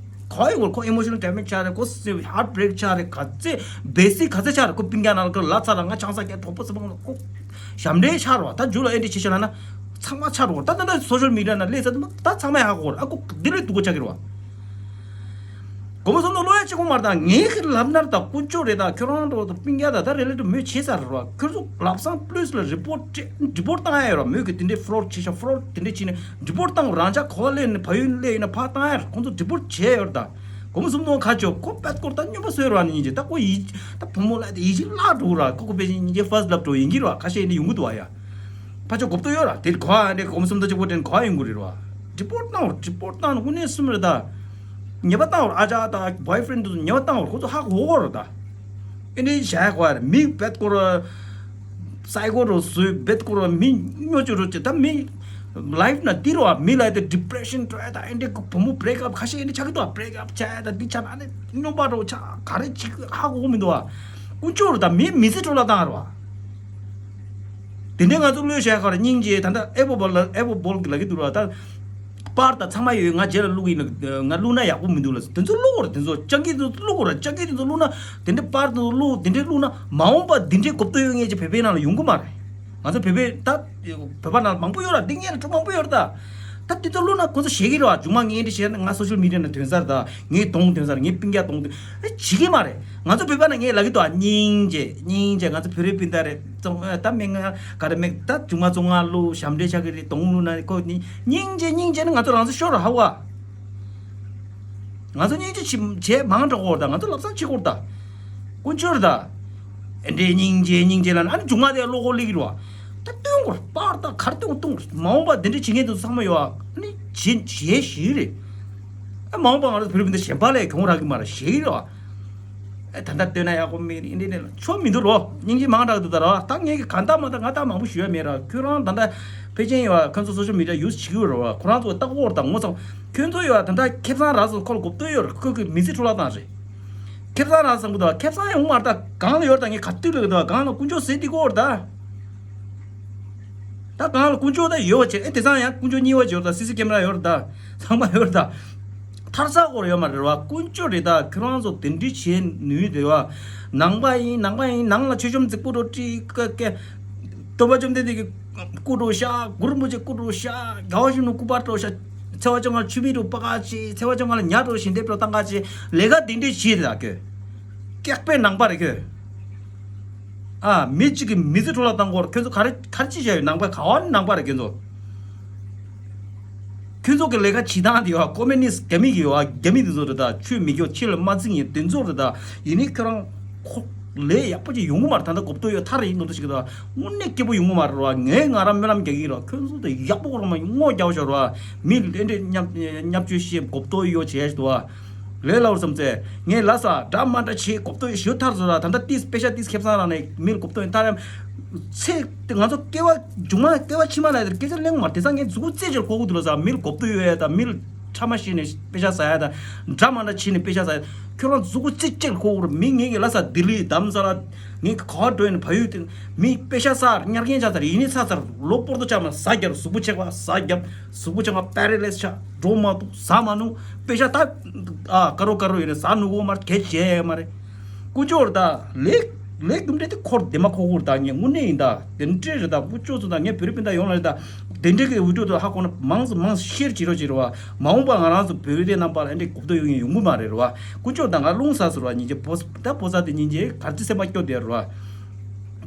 ག་ཡིན་གོ། ཁོ་ཨི་མོ་ཤི་ནལ་ཌེ་མེཇ་ཆགས་རེད། ཁོ་ཧར་ཊི་བྷི་རེག་ཆགས་རེད། ག་ཚད་བེ་སིག་ག་ཚད་ཆགས་རེད། ཁོ་སྤུན་ཀྱག་ནང་ལ་ཁོ་ལབ་ཚར་ར། ང་ཆང་ས་རྒྱག་གྲོགས་པོ་ཚོ་ཕང་ལ་ཁོ་ཞབས་འདྲེན་ཆགས་རོ། ད་མཇུག་ལ་ཨེ་འདྲ་བྱེད་ཤག་ལབ་ན་ཚང་མ་ཆགས་རོ། ད་ད་ད་སོ་ཤལ་མི་ཌི་ཡ་ནང་སླེབས་ཚར་དུས་ད་ཚང་མ་ཧ་གོ་ར། ཨ་ཁོ་འདི་ལས་སྡུག་པོ་ཆགས་ཀྱི་རེད་བ། སྒོར་མོ་སུམ་སྟོང་སློག་ཡ་ཅིག་ཁོ་མ་རེད། ད་ངས་ཁྱེད་ལབ་ན་ར་ད་དཀོན་མཆོག་རེད། ད་ཁྱོད་རང་འགྲོ་ད་སྤུན་ཀྱག་ད་ད་རེ་ལེ་ཏུ་མོས་བྱས་ཚར་རེད་བ། ཁྱོད་ཚོ་ལམ་སང་པུ་ལི་སི་ལ་རི་པོར་ཊི་རི་པོར་ཊི་བཏང་ཡ་ཡོད་ར། མོས་ཀྱི་དེ་འདྲའི་ཕ་རོཌ་བྱས་ཤག་ཕ་རོཌ་དེ་འདྲ་བྱས་ནས་རི་པོར་ཊི་བཏང་། རང་ཅག་ག་པར་སླེབས་ནས་བལ་ཡུལ་སླེབས་ཡིན་ན་ཕར་བཏང་ཡ་རེད། ཁོང་ཚོ་རི་པོར་ཊི་བྱས་ཡོད་རེད། ད་སྒོར་མོ་སུམ་སྟོང་ག་ཅོ་ཁོ་པད་སྐོར་ད་སྨྱོན་པ་བཟོས་ར་ནི་ཡིན་གྱི། ད་ཁོ་ཡིད་ད་བུ་མོ་ལ་དེ་ཡིད་ཆེས་བརླག་འགྲོ་ར། ཁོ་ཁོ་པེ་ཅིན་ཉིན་རྗེས་ཕར་སི་ལབ་འགྲོ་ཡིན་གྱི་ར། ཁ་ཤས་ཡིན་ན་ཡོང་གི་འདུག་བ་ཡ། ཕར་ཕྱོགས་གོ་བསྡུར་ཡོད་ར། དེ་ག་ཨ་འདྲས་སྒོར་མོ་སུམ་སྟོང་གཅིག་པོ་དྲན་ག་ཡོང་གི་རེད་བ། རི་པོར་ཊི་བཏང་ར། རི་པོར་ཊི་བཏང་ནས་དངོས་གནས་སུམ་རེད་ད། ཉེས་པ་བཏང་ར། ཨ་ཅག་དང་བོའི་ཕི་རེན་ཌི་དེ་ཚོ་ཉེས་པ་བཏང་ར། ཁོ་ཚོ་ཧ་གོ་གོ་ར་ད། ཨེ་འདྲས་བྱ་ཡ་གོ་ཡ་ར། མི་བེད་སྐོར་ར་སའི་ཀོ་ར་བཟོས། བེད་སྐོར་ར་མི་སྨྱོ་ཅོ་ར་ཅེ། ད་མི་ལའིཕ་ན་དེ་ར་བ། མི་ལ་དེ་ཌི་པི་རེ་ཤན་འགྲོ་ཡ་ད། ཨེ་འདྲས་བུ་མོ་བྷི་རེག་ཨབ་ཁ་ཤས་ཨེ་འདྲས་ཆགས་ཀྱི་འདུག་བ། བྷི་རེག་ཨབ་བྱ་ཡ་ད། འདི་བྱ་ན་ཨ་ནི་སྨྱོན་པ་ར་ཆགས། ག་རེ་བྱེད་ཀྱི་ཧ་གོ་གོ་མི་འདུག་བ། དཀོན་མཆོག་ར་ད་མི་མི་ཚེ་འཕྲོ་བརླག་བཏང་ཡ་ར་བ། དེ་འདྲའི་ང་ཚོ་བློས་བཞག་གར་སྙིང་རྗེ། ད་ལྟ་ཨེ་ཕོར་བྷོལ་ལ་ཨེ་ཕོར་བྷོལ་གྱིས་ལབ་ཀྱི་འདུག་ར། ད་པར་དང་ཚང་མ་ཡོད། ང་རྗེས་ལ་བླུག་གི་ཡིན་ལ། ང་བླུག་ན་ཡག་པོ་མི་འདུག་ལ། དེ་ཚོ་བླུག་གོ་ར། དེ་ཚོ་སྤྱང་ཀི་དེ་ཚོ་བླུག་གོ་ར། སྤྱང་ཀི་དེ་ཚོ་བླུག་ན། དེ་འདྲའི་པར་དེ་ཚོ་བླུག་དེ་འདྲའི་བླུག་ན་མ་འོངས་པ་འདི་འདྲའི་གོ་བསྡུར་ཡོད་མཁན་ཅིག་བོད་པའི་ནང་ལ་ཡོང་གི་མ་རེད། ང་ཚོ་བོད་པའི་ད་བོད་པ་ནང་ལ་མང་པོ་ཡོད་ར། འདི་ངས་ལ་ཁྲོ་མང་པོ་ཡོད་ར། ད་ད་དེ་ཚོ་བླུག་ན་ཁོ་ཚོ་ཞེད་ཀྱི་རེད་བ། མཇུག་མ་ངས་འདི་བྱས་ན་ང་སོ་ཤལ་མི་ཌི་ཡ་ནང་ཐོན་ས་རེད། ད་ངས་གདོང་ཐོན་ས་རེད། ངའི་སྤུན་ཀྱག་གདོང་ཐོན། ཨེ་བྱེད་ཀྱི་མ་རེད། ང་ཚོ་བོད་པ་ནང་ངས་ལབ་ཀྱི་འདུག་ཨ། སྙིང་རྗེ་སྙིང་རྗེ། ང་ཚོ་བོད་རིགས་སྤུན་ཟླ་རེད། ཙང་ཨ་ད་མི་ང་ག་རེ་མེད། ད་མཇུག་མ་བཙོང་ང་བླུག་ཞབས་འདྲེན་ཆགས་ཀྱི་རེད། གདོང་བླུག་ན་ཁོ་ནི་སྙིང་རྗེ་སྙིང་རྗེ་ནི་ང་ཚོ་རང་ཚོ་ཤོར་ར་ཧ་བ། ང་ཚོ་སྙིང་རྗེ་བྱེད་བྱེད་མང་དྲགས་གོ་ར། ད་ང་ཚོ་ལབ་སང་བྱེད་གོ་ར། ད་དཀོན་མཆོག་རེད། ད་ཨེ་འདྲའི་སྙིང་རྗེ་སྙིང་རྗེ་ལབ་ན་ཨ་ནི་མཇུག་མ་དེ་བློ་ཁོག་སླེབས་ཀྱི་རེད་བ། ད་སྟོན་གོ་ར། པར་ད་ག་རེ་སྟོན་སྟོན་ར། མ་འོངས་པ་འདི་འདྲ་བྱེད་མཁན་དེ་ཚོ་ཚང་མ་ཡོད་བ། ཨ་ནི་བྱེད་བྱེད་ཞིག་རེད། ཨ་མ་འོངས་པ་ང་ཚོ་བོད་རིགས་སྤུན་ཟླ་གཞན་པ་ལས་གྱོང་རག་གི་མ་རེད། ཞེ་གི་རེད་བ། ཨ་ད་ལྟ་སྟོན་ན་ཡག་པོ་མེད་རེད། འདི་འདྲ་ཆོ་མི་འདུག་རོ། སྙིང་རྗེ་མང་དྲགས་འདུག་ད་རོ། ད་ངས་གི་གང་ལྟར་མ་ལྟར་ང་ལྟར་མང་པོ་ཞུ་ཡ་མེད་ར། ཁྱོད་རང་ད་ལྟ་ཕལ་ཆེར་ཡོད་བ། ཁོ་ཚོ་སོ་ཤལ་མི་ཌི་ཡ་ཡུ་སི་བྱེད་ཀྱི་ཡོད་རེད་བ། ཁོ་རང་ཚོ་ལྟ་གོ་ར། ད་ངོ་ཚ་ཁྱོད་ཚོ་ཡོད་བ། ད་ལྟ་ཁེ་བཟང་རག་སོང་། ཁོ་ལ་གོ་བསྡུར་ཡོད་རེད། ཁོ་གི་མི་ཚེ་འཕྲོ་བརླག་བཏང་རེད། ཁེ་བཟང་རག་བསམ་གི་འདུག་ཁེ་བཟང་ཡོང་མ་རེད། ད་གང་ལ་ཡོད་རེད། ད་ངས་ག་དུས་ལ་གི་འདུག་གང་ལ་དཀོན་མཆོག་ཟེར་འདི་གོ་རེད་ད། ད་གང་ལ་དཀོན་མཆོག་ད་ཡོད་བ་བྱེད། ཨེ་དེང་སང་ཡང་དཀོན་མཆོག་གཉིས་པ་ཡོད་རེད། ད་སི་སི་ཀེ་མ་ར་ཡོད་རེད། ད་ཚང་མ་ཡོད་རེད། ད་ཐར་ས་གོ་ར་ཡོད་མ་རེད་བ། དཀོན་མཆོག་རེད། ད་ཁྱོད་རང་ཚོ་དེ་འདྲི་བྱེད་ནུས་དེ་བ། ནང་པ་ཡིན་ནང་པ་ཡིན། ནང་ལ་མཆོད་གཤོམ་རྫིག་པོ་འགྲོ་ཀྲི་ཀ་ཀ། སྟོན་པ་བཅོམ་ལྡན་འདས་ཀྱི་སྐུ་འགྲོ་ཤག་གུ་རུ་རིན་པོ་ཆེ་སྐུ་འགྲོ་ཤག་རྒྱལ་བ་ཡིད་བཞིན་ནོར་བུ་སྐུ་པར་འགྲོ་ཤག་ཚེ་དཔག་བཅོ་ལྔ་ཆུ་མིག་འགྲོ་པ་ག་ཅི། ཚེ་དཔག་བཅོ་ལྔ་ལ་ཉ་འགྲོ་ཞིང་འདེབས་འགྲོ་བཏང་ག་ཅི། ལས་ཀ་དེ་འདྲས་བྱེད་དེ་ད་ཁྱོད། སྐྱག་པའི་ནང་པ་རེད་ཁྱོད། ཨ་མི་གཅིག་གི་མི་ཚེ་འཕྲོ་བརླག་བཏང་གོ་ར། ཁྱོད་ཚོ་ག་རེ་ག་རེ་ཅི་བྱས་ཡོད། ནང་པ་ག་བ་ནི་ནང་པ་རེད་ཁྱོད་ཚོ། ཁྱོད་ཚོ་གི་ལས་ཀ་བྱེད་སྟངས་དེ་ཡོད་བ། ཀོ་མུ་ནིསི་རྒྱ་མི་གི་ཡོད་བ། རྒྱ་མི་དེ་ཚོ་རེད། ད་ཆོས་མི་སྐྱོ་ཆེ་ལ་མ་བརྩི་མཁན་དེ་ཚོ་རེད། ད་ཡིན་ནའི་ཁྱོད་རང་ཁོ་ལས་ཡག་པོ་ཅིག་ཡོང་གི་མ་རེད། ད་ལྟ་གོ་བསྡུར་ཡོད་ཐར་ཡིན་ནོ་ད་ཞིག་གི་ད་དངོས་གནས་སྐྱིད་པོ་ཡོང་གི་མ་རེད་བ། ངས་ང་རང་སྨོན་ལམ་རྒྱག་གི་རེད། ཁྱོད་ཚོ་དེ་ཡག་པོ་རང་མ་ངོ་རྒྱག་བཞག་རེད་བ། མི་ལ་འདྲེ་བརྙས་བརྙས་བཅོས་བྱེད་གོ་བསྡུར་ཡོད་བྱས་ཞིག་འདུག་བ། ལས་སླ་བོར་བསམ་ཚེ་ངས་ལ་ས་འདྲ་མ་འདྲ་བྱེད་གོ་བསྡུར་ཞུ་ཐར་སོང་ར། ད་ལྟ་ཏིས་པེ་ཤ་ཏིས་ཁེ་བཟང་རག་ནས་མི་ལ་གོ་བསྡུར་ཡིན་ཐར་ཡམ། ཚེ་དེ་ང་ཚོ་སྐྱེ་བ་མཇུག་མ་སྐྱེ་བ་ཕྱི་མ་ལ་དེར་སྐད་ཆ་གླེང་མ་དེ་ཚང་ངས་མཛུ་གུ་རྩེ་ཆེར་གོ་གི་འདུག་ལ་ས། མི་ལ་གོ་བསྡུར་ཡོད་ཡ་ད་མི་ལ་ཕྲ་མ་བཤད་ནས་པེ་ཤ་ཟ་ཡ་ད་འདྲ་མ་འདྲ་བྱེད་ནས་པེ་ཤ་ཟ་ཡ། ཁྱོད་རང་མཛུ་གུ་རྩེ་ཆེར་གོ་གི་རེད། མི་ངས་ཀྱི་ལ་ས་ལྡི་ལི་དྷ་རམ་ས་ལ་ངས་ག་བ་འགྲོ་ཡིན་ཕ་ཡུལ་དེ་མི་པེ་ཤ་ཟ་ཉར་མཁན་ཆགས་ཚར། ཡིན་ནི་ཚར་ཚར་ལོ་པོར་ཏོ་ཆགས་མ་ཟ་རྒྱབ་གཟུགས་པོ་ཆགས་པ་ཟ་རྒྱབ། གཟུགས་པོ་ཆགས་པ་པེ་ར་ལེ་སི་ཆགས་འགྲོ་མ་ཐུབ་ཟ་མ་ནུས། པེ་ཤ་ད་ཨ་ཀ་རོ་ཀ་རོ་ཡོད་ནས་ཟ་ནུས་གོ་མ་རེད། གལ་ཆེ་མ་རེད། ཀུ་ཅོར་ད་ལེགས་ལེགས་དུམ་འདྲེ་དེ་འཁོར་དེ་མ་འཁོར་འཁོར་ད་ངས་དངོས་གནས་ཡིན་ད། དེ་འདྲེ་རེད་ད། ཀུ་ཅོ་ཚོ་ད་ངས་བོད་རིགས་སྤུན་ཟླ་ཡོངས་ལ་རེད་ད། དེ་འདྲེ་གི་འུ་ཅོ་ཚོ་ཧ་གོ་ན་མང་ཙམ་མང་ཙམ་ཤེར་བྱེད་རོགས་བྱེད་རོགས་བ། མ་འོངས་པ་ང་རང་ཚོ་བོད་རིགས་རྣམ་པ་ལ་ཨེ་འདྲེ་གོ་བསྡུར་ཡོང་ཡོང་གི་མ་རེད་རོགས་བ། ཀུ་ཅོར་ད་ང་རླུང་ཟ་ཟེར་བ་ཉིན་རྗེ་བོ་ད་བོ་ཟ་དེ་ཉིན་རྗེ་གར་ཅི་སེམས་པ་སྐྱོ་དེ་རོགས་བ།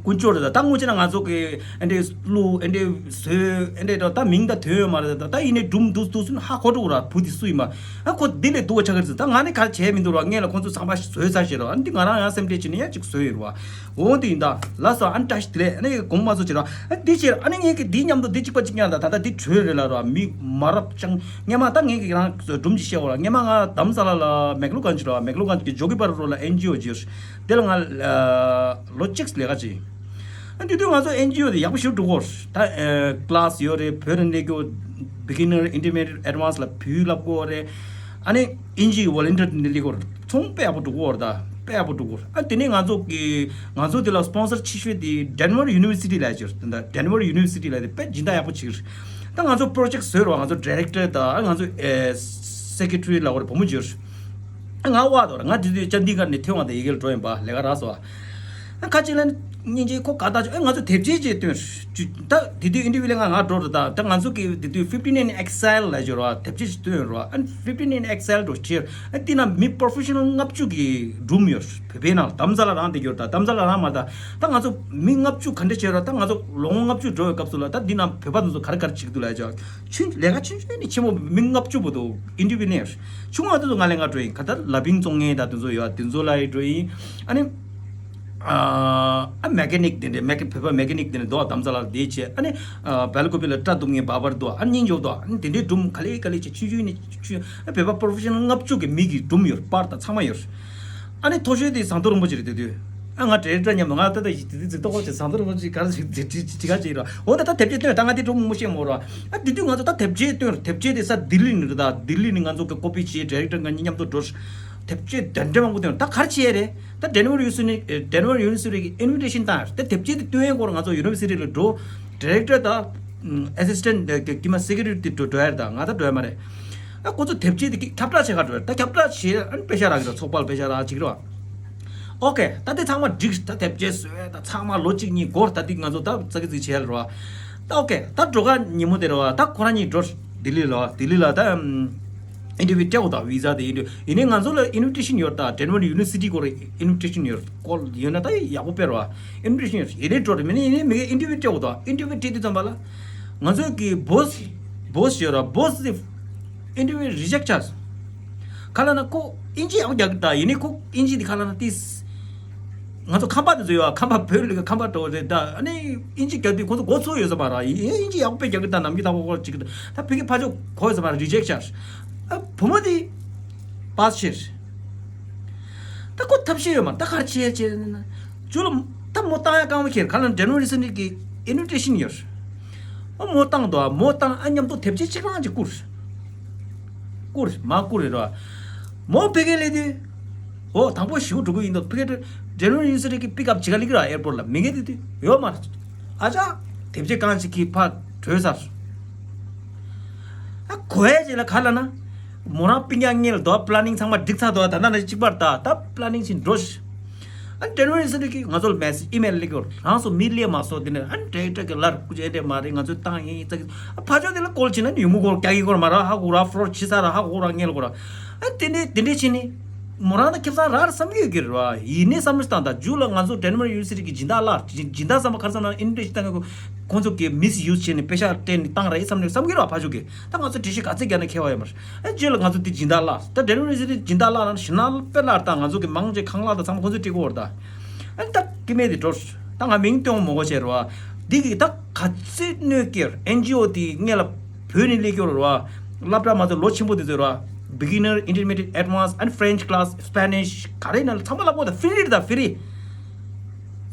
ཀུན་སྤྱོད་རེད་ད། ད་སྔོན་ཆད་ན་ང་ཚོ་གི་ཨེ་འདྲེ་གླུ་ཨེ་འདྲེ་བཟོས་ཨེ་འདྲེ་ད་ད་མིང་ད་ཐོན་ཡོད་མ་རེད་ད། ད་ཡིན་ནའི་སྒྲུང་འདུག་འདུག་སུན་ཧ་གོ་འགྲོ་གི་ར། བུ་དེ་སུ་ཡིན་མ། ཨ་ཁོ་འདི་ལས་སྡུག་པ་ཆགས་ཀྱི་རེད་ཟེར། ད་ང་ནི་ག་རེ་བྱས་མི་འདུག་ར། ངས་ལ་ཁོ་ཚོ་ཚང་མ་བཟོས་ཚར་ཤེས་ར། ཨ་འདི་ང་རང་ཡང་སེམས་ཁྲལ་བྱས་ནས་ཡང་ཅིག་བཟོས་ཡོད་ར། འོ་འདི་ཡིན་ད། ལགས་སོ། ཨ་ནི་བཀྲ་ཤིས་བདེ་ལེགས། ཨ་ནི་དགོངས་མ་ཚོ་བྱེད་ར། ཨ་འདི་བྱས་ར། ཨ་ནི་ངས་ཀྱི་འདི་མཉམ་དུ་འདི་གཅིག་པ་གཅིག་རྐྱང་ད། ད་ད་འདི་བྲོས་རེད་ལ་ར། མི་མ་རབས་ཅང་སྔས་མ་ད་ངས་ཀྱི་རང་སྒྲུང་ཅིག་བཤད་འོ་ར། སྔས་མ་ང་དྷ་རམ་ས་ལ་ལ་མེག་ལོ་གན་ཇི་ར། མེག་ལོ་གན་ཇི་གི་ཇོ་གི་པར་རོ་ལ་ཨེན་ཇི་ཨོ་བྱས། དེ་ལ་ང་ལོ་གཅིག་ལས་ཀ་བྱས། ཨ་དེ་དུས་ང་ཚོ་ཨེན་ཇི་ཨོ་དེ་ཡག་པོ་ཞིག་འགྲོ་གི་ཡོད་རེད། ད་ཨེ་ཀླ་སི་ཡོད་རེད། བོད་རིགས་སླེབས་ཀྱི་ཡོད། བི་གི་ནར་ཨིན་ཊར་མི་ཌི་ཡེཊ་ཨེཌ་ཝན་སི་ལ་བོད་ཡིག་བསླབ་ཀྱི་ཡོད་རེད། ཨ་ནི་ཨིན་ཇི་ཡི་ཝོ་ལན་ཊི་ཡར་དེ་འདྲ་སླེབས་ཀྱི་ཡོད་རེད། ཚོང་དཔེ་ཡག་པོ་འགྲོ་གི་ཡོད་རེད། ད་དཔེ་ཡག་པོ་འགྲོ་གི་ཡོད་རེད། ཨ་དེ་ནས་ང་ཚོ་གི་ང་ཚོ་དེ་ལ་སི་པོན་སར་ཆེ་ཤོས་དེ་ཌེན་ཝར་ཡུ་ནི་ཝར་སི་ཊི་ལབ་ཡོད་རེད། ད་ཌེན་ཝར་ཡུ་ནི་ཝར་སི་ཊི་ལབ་དེ་དཔེ་སྦྱིན་བདག་ཡག་པོ་བྱེད་ཀྱི་རེད། ད་ང་ཚོ་པྲོ་ཇེཀ་བཟོས་རོགས། ང་ཚོ་ཌི་རེག་ཊར་དང་ང་ཚོ་ཨེ་སེ་ཀེ་ཊ་རི་ལབ་དགོས་རེད། བུ་མོ་ཅིག་ཡོད་རེད། ང་དབའ་དོར། ང་དེ་དུས་ཅན་དི་གར་ནས་ཐེ་ཝན་དང་ཡི་གེར་འགྲོ་ཡིན་པ། ལས་ཀ་རག་སོང་། ཁ་ཅིག་ལ་སྙིང་རྗེ་ཁོ་དགའ་ཐག་ཆོད། ཨེ་ང་ཚོ་དེབ་སྐྱེལ་ཅིག་སྟོན་རྒྱུ། ད་དེ་དུས་ཨིན་ཊར་བིའུ་ལ་ང་ང་འགྲོ་རེད། ད་ད་ང་ཚོ་གི་དེ་དུས་ཕིཕ་ཊིན་ཨིན་ཨེག་སེལ་ལབ་ཡོད་རེད་བ། དེབ་སྐྱེལ་ཅིག་སྟོན་རེད་བ། ཨ་ཕིཕ་ཊིན་ཨིན་ཨེག་སེལ་འགྲོ་ཁྱེར། ཨ་དེ་ན་མི་པོ་རོ་ཕེ་ཤི་ནལ་ལྔ་བཅུ་གི་སྒྲུང་ཡོད། བོད་པའི་ནང་ལ་དྷ་རམ་ས་ལ་རང་བསྡད་ཡོད་རེད། ད་དྷ་རམ་ས་ལ་རང་མ་རེད། ད་ད་ང་ཚོ་མི་ལྔ་བཅུ་ག་འདྲ་བྱས་རེད། ད་ང་ཚོ་ལོ་ངོ་ལྔ་བཅུ་འགྲོ་བའི་སྐབས་སུ་ལ་ད་འདི་ན་བོད་པ་དེ་ཚོ་ག་རེ་ག་རེ་བྱེད་ཀྱི་འདུག་ལབ་ཡོད། ཆུང་ལས་ཀ་ཆུང་ཆུང་ནས་ཆེན་པོ་མི་ལྔ་བཅུ་བར་དུ་ཨིན་ཊར་བིའུ་ལེན་ཡོད། ཆུང་བ་དེ་ཚོ་ང་ལས་ང་འགྲོ་ཡིན། ག་ད་ལ་པིང་བཙོང་མཁན་ད་དེ་ཚོ་ཡོད། དེ་ཚོ་ལ་ཡི་འགྲོ་ཡིན། ཨ་ནི་ཨ་མེ་ཀ་ནིག་དེ་འདྲ། མེ་ཀ་བོད་པ་མེ་ཀ་ནིག་དེ་འདྲ་འདུག་དྷ་རམ་ས་ལ་དེ་བྱས། ཨ་ནི་ཨ་སྦེལ་ཀོབ་ལ་སྐྲ་གཏུབ་མཁན་བར་བར་འདུག་ཨ་ནི་སྙིང་རྗེ་པོ་འདུག་ཨ་ནི་དེ་འདྲའི་སྒྲུང་ག་ལེ་ག་ལེ་བྱས། ཆུང་ཆུང་ནས་ཆུང་ཆུང་། ཨ་བོད་པ་པོ་རོ་ཕེ་ཤི་ནལ་ལྔ་བཅུ་གི་མི་གི་སྒྲུང་ཡོད། པར་དང་ཚང་མ་ཡོད། ཨ་ནི་མཐོ་ཤོས་དེ་ཟམ་གདོང་རིན་པོ་ཆེ་རེད། དེ་དུས་ཨ་ང་ཌི་རེག་ཊར་མཉམ་དུ་ང་ད་ལྟ་ཡི་དེ་དུས་ཚིག་ཐོག་ཅིག་ཟམ་གདོང་རིན་པོ་ཆེ་ག་རེ་ཞིག་ཅི་ཅི་ཅི་ག་ཅིག་རེད། འོ་ད་ད་དེབ་སྐྱེལ་སྟོན། ད་ང་དེ་སྒྲུང་མང་པོ་ཤེས་མོ་ར། ཨ་དེ་དུས་ང་ཚོ་ད་དེབ་སྐྱེལ་སྟོན། དེབ་སྐྱེལ་དེ་ས་ལྡི་ལི་ནས་རེད། ད་ལྡི་ལི་ནས་ང་ཚོ་གི་ཀོ་པི་བྱས། ཌི་རེག་ཊར་ང་གཉིས་མཉམ་དུ་འགྲོ། དེབ་སྐྱེལ་དེ་འདྲ་མང་པོ་སྟོན། ད་ག་རེ་བྱས་རེད། ད་ཌེན་ཝར་ཡུ་ནི་ཝར་སི་ཊི་ནས་ཌེན་ཝར་ཡུ་ནི་ཝར་སི་ཊི་གི་ཨིན་ཝི་ཊེ་ཤིན་བཏང་རེད། ད་དེབ་སྐྱེལ་དེ་སྟོན་ཡས་སྐོར་ང་ཚོ་ཡུ་ནི་ཝར་སི་ཊི་ལ་འགྲོ། ཌི་རེག་ཊར་དང་ཨེ་སི་སི་ཊེན་ཊི་དེ་ཀི་མ་སེ་ཀེ་རེ་ཊ་རི་དེ་འགྲོ་འགྲོ་ཡ་རེད། ད་ང་ད་འགྲོ་ཡ་མ་རེད། ཨ་ཁོ་ཚོ་དེབ་སྐྱེལ་དེ་ཁྱབ་བསྒྲགས་བྱེད་ག་འགྲོ་ཡ་རེད། ད་ཁྱབ་བསྒྲགས་བྱེད། ཨ་ནི་པེ་ཤ་རག་གི་རེད། ཚོགས་པ་ལ་པེ་ཤ་རག་ཅིག་རེད་བ། ཨོ་ཁེ། ད་དེ་ཚང་མ་འགྲིག་ད་དེབ་སྐྱེལ་བཟོས། ད་ཚང་མ་ལོ་གཅིག་གཉིས་འགོར། ད་དེ་ང་ཚོ་ད་ཙག་གི་ཙིག་བྱས་ལ་རེད་བ། ད་ཨོ་ཁེ། ད་འགྲོ་ག་ཉིན་མོ་དེ་རེད་བ། ད་ཁོ་རང་གཉིས་འགྲོ་ལྡི་ལི་ལ། ལྡི་ལི་ལ་ད་ཨིན་ཊར་བིའུ་སྤྲད་དགོས། ད་བི་ཟ་དེ་ཨིན་ཊར་བིའུ། ཡིན་ནའི་ང་ཚོ་ལ་ཨིན་ཝི་ཊེ་ཤིན་ཡོད། ད་ཌེན་ཝར་ཡུ་ནི་ཝར་སི་ཊི་སྐོར་ཨིན་ཝི་ཊེ་ཤིན་ཡོད། ཀོལ་ཡོད་ན་ད་ཡག་པོ་དཔེ་རེད་བ། ཨིན་ཝི་ཊེ་ཤིན་ཡོད། ཡིན་ནའི་འགྲོ་རེད། མིན་ནའི་ཡིན་ནའི་མི་གིས་ཨིན་ཊར་བིའུ་སྤྲད་དགོས། ད་ཨིན་ཊར་བིའུ་སྤྲད་དུས་ཙམ་པ་ལ་ང་ཚོ་གི་བོ་སི་བོ་སི་ཡོད་ར། བོ་སི་དེ་ཨིན་ཊར་བིའུ་རི་ཇེག་ཊི་བྱས། ག་ལབ་ན་ཁོ་ཨིན་ཇི་ཡག་པོ་རྒྱག་གི། ད་ཡིན་ནའི་ཁོ་ཨིན་ཇི་དེ་ག་ལབ་ན་ཏིས། ང་ཚོ་ཁམས་པ་དེ་ཚོ་ཡོད། ཁམས་པ་བོད་ལ་ཁམས་པ་འགྲོ་རེད། ད་ཨ་ནི་ཨིན་ཇི་རྒྱག་དུས་ཁོ་ཚོ་མགོ་ཚོས་ཡོད་ས་མ་རེད། ཨིན་ཨིན་ཇི་ཡག་པོ་དཔེ་རྒྱག་གི། ད་ནམ་རྒྱུན་ད་ཁོ་ཁོ་ཅིག་ད་ཕ་གི་ཕ་ཇོ་གོ་ཡོད་ས་མ་རེད། རི་ཇེག་ཊི་བྱས། ཨ་བུ་མོ་དེ་པཱ་སི་བྱས། ད་ཁོ་ཐབས་ཤེས་ཡོད་མ་རེད། ད་ག་རེ་བྱས་བྱས་ན་ཇུ་ལ་ད་མོ་བཏང་ཡ་དཀའ་མོ་ཁྱེར། ག་ལབ་ན་ཌེན་ཝར་ཡུ་ནི་ཝར་སི་ཊི་གི་ཨིན་ཝི་ཊེ་ཤིན་ཡོད། ཨ་མོ་བཏང་འདུག་མོ་བཏང་། ཨ་མཉམ་དུ་དེབ་སྐྱེལ་གཅིག་རང་ཅིག་བསྐུར། བསྐུར་མ་བསྐུར་རེད་ར། མོ་ཕ་གིར་སླེབས་དུས། འོ་དང་པོ་ཞེ་པོ་འགྲོ་གི་ཡིན་འདུག་ཕ་གིར་ཌེན་ཝར་ཡུ་ནི་ཝར་སི་ཊི་གི་པིག་ཨབ་བྱེད་ག་སླེབས་ཀྱི་ར། ཨེར་པོར་ཊི་ལ་མི་ངན་དེ་དུས་ཡོད་མ་རེད། ཨ་ཅག་དེབ་སྐྱེལ་རྐང་གཅིག་གིས་ཕར་བྲོས་ཚར། ཨ་གོ་ཡ་ཅིག་ལ་ག་ལབ་ན། མོ་རང་སྤུན་ཀྱག་ངེད་ལ་དོ་པི་ལ་ནིང་ཚང་མ་འགྲིག་ཚར་འདུག་ད་ལྟ་ན་གཅིག་པར་ད་ད་པི་ལ་ནིང་ཞིག་འགྲོ་ཤི། ཨ་ཌེན་ཝར་ཡུ་ནི་ཝར་སི་ཊི་གིས་ང་ཚོ་ལ་མེ་སེ་ཇི་ཨི་མེལ་སླེབས་ཀྱི་ཡོད། རང་ཚོ་མི་སླེབས་མ་སོང་། དེ་ནས་ཨ་ཌི་རེག་ཊར་གི་ལར་སྐུ་མཁྱེན་དེ་མ་རེད། ང་ཚོས་བཏང་ཡིན་ཙག་གི། ཨ་ཕ་ཇོ་དེ་ལ་ཀོལ་བྱས་ན་ཡུ་མོ་གོར་རྒྱག་གི་གོར་མ་ར། ཧ་གོ་ར། ཕོ་རོ་ཇི་ས་ར་ཧ་གོ་ར། ངེད་ལ་གོ་ར། ཨ་དེ་འདྲས་དེ་འདྲས་བྱས་ནས་མོ་རང་ད་ཁེ་བཟང་རག་རེད་བསམ་གྱི་ཡོད་ཀྱི་རེད་བ། ཡིན་ནའི་བསམ་བློ་ཞིག་བཏང་། ད་མཇུག་ལ་ང་ཚོ་ཌེན་མར་ཡུ་ནི་ཝར་སི་ཊི་གི་སྦྱིན་བདག་ལ་སྦྱིན་བདག་བསམ་པ་ག་རེ་བསམ་ན། ཨིན་ཊར་ནེ་ཤ་ནལ་བཏང་གི། ཁོང་ཚོ་གིས་མིས་ཡུ་སི་བྱས་ནས་པེ་ཤ་སྤྲད་ནས་བཏང་རེད་བསམ་ནས་བསམ་གྱི་རེད་བ། ཕ་ཇོ་གིས་ད་ང་ཚོ་འགྲེལ་བཤད་ག་ཚད་རྒྱག་ན་ཁྱད་པར་ཡོད་མ་རེད། ཨ་རྗེས་ལ་ང་ཚོ་འདི་སྦྱིན་བདག་ལ་ད་ཌེན་མར་ཡུ་ནི་ཝར་སི་ཊི་སྦྱིན་བདག་ལ་ནང་ཞིག་ན་དཔེ་ལ་ད་ང་ཚོ་གི་མང་ཆེ་ཁང་གླ་དང་ཚང་མ་ཁོང་ཚོས་སྤྲད་ཀྱི་ཡོད་རེད་ད། ཨ་ནི་ད་སྐྱེ་དམན་དེ་འགྲོ། ད་ང་མིང་སྟོན་མི་དགོས་བྱས་རེད་བ། འདི་གི་ད་ག་ཚོད་གནོད་སྐྱེལ། ཨེན་ཇི་ཨོ་དེ་སྔོན་ལ་བོད་ནས་སླེབས་ཀྱི་ཡོད་རེད་བ། སློབ་གྲྭ་མ་ཚོ་ལོ་ཆེན་པོ་དེ་ཚོ་རེད་བ། Beginner, Intermediate, Advanced and French class, Spanish ག་རེ་ན་ཚང་མ་བསླབ་གོ། ད་ཕི་རི་རེད་ད་ཕི་རི།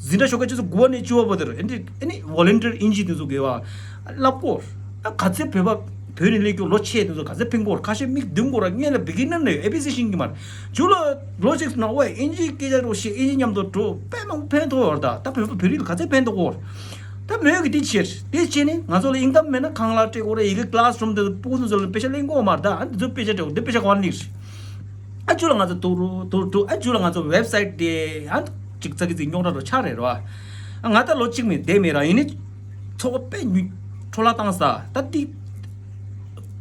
འཛིན་གྲྭ་ཞོགས་ཀ་ཆུ་ཚོད་དགུ་པ་ནས་བཅུ་པ་བར་དུ་རེད། ཨ་ནི་ཨ་ནི་ཝོ་ལན་ཊི་ཡར་ཨིན་ཇི་དེ་ཚོ་དགོས་བ། བསླབ་གོ། ཨ་ག་ཚོད་བོད་པ་བོད་ནས་སླེབས་ཀྱི་ལོ་ཆེ་དེ་ཚོ་ག་ཚོད་ཕན་གོ། ཁ་ཤས་མིག་མདུན་སྐོར་ར། སྔོན་ལ་བི་གི་ནར་ནས་ཨེ་བི་སི་ཤེས་ཀྱི་མ་རེད། མཇུག་ལ་ལོ་གཅིག་ནང་ཨོ་ཨིན་ཇི་སྐད་ཆ་རོ་ཤེས། ཨིན་ཇི་མཉམ་དུ་འགྲོ། དཔེ་མང་པོ་ཕན་ཐོགས་ཡོད་རེད་ད། ད་བོད་པ་བོད་རིགས་ལ་ག་ཚོད་ཕན་ཐོགས་གོ། ད་མོས་ཀྱི་འདི་བྱས། འདི་བྱས་ནས་ང་ཚོ་ལ་ཨིན་ཀམ་མེད་ན་ཁང་གླ་སྤྲད་དགོས་རེད། ཡི་གེ་ཀླ་སི་རུམ་དེ་སྤུ་གུ་ཚོ་ལ་པེ་ཤ་ལེན་དགོས་མ་རེད་ད། ཨ་འདི་ཚོ་པེ་ཤ་སྤྲད་དགོས། འདི་པེ་ཤ་ག་པར་སླེབས་རེད། ཨ་ཇུ་ལ་ང་ཚོ་ཐུག་རུ་ཐུག་ཐུག་ཨ་ཇུ་ལ་ང་ཚོ་ཝེབ་སའིཊ་དེ་ཡང་ཅིག་ཙག་གི་ཙིག་རྙོག་དྲ་རུ་ཆགས་རེད་རོ། ང་ད་ལོ་གཅིག་མིན་བསྡད་མེད་ར། ཡིན་ནི་ཚོགས་པ་དཔེ་ཉུ་འཕྲོ་བརླག་བཏང་ས། ད་ཏི་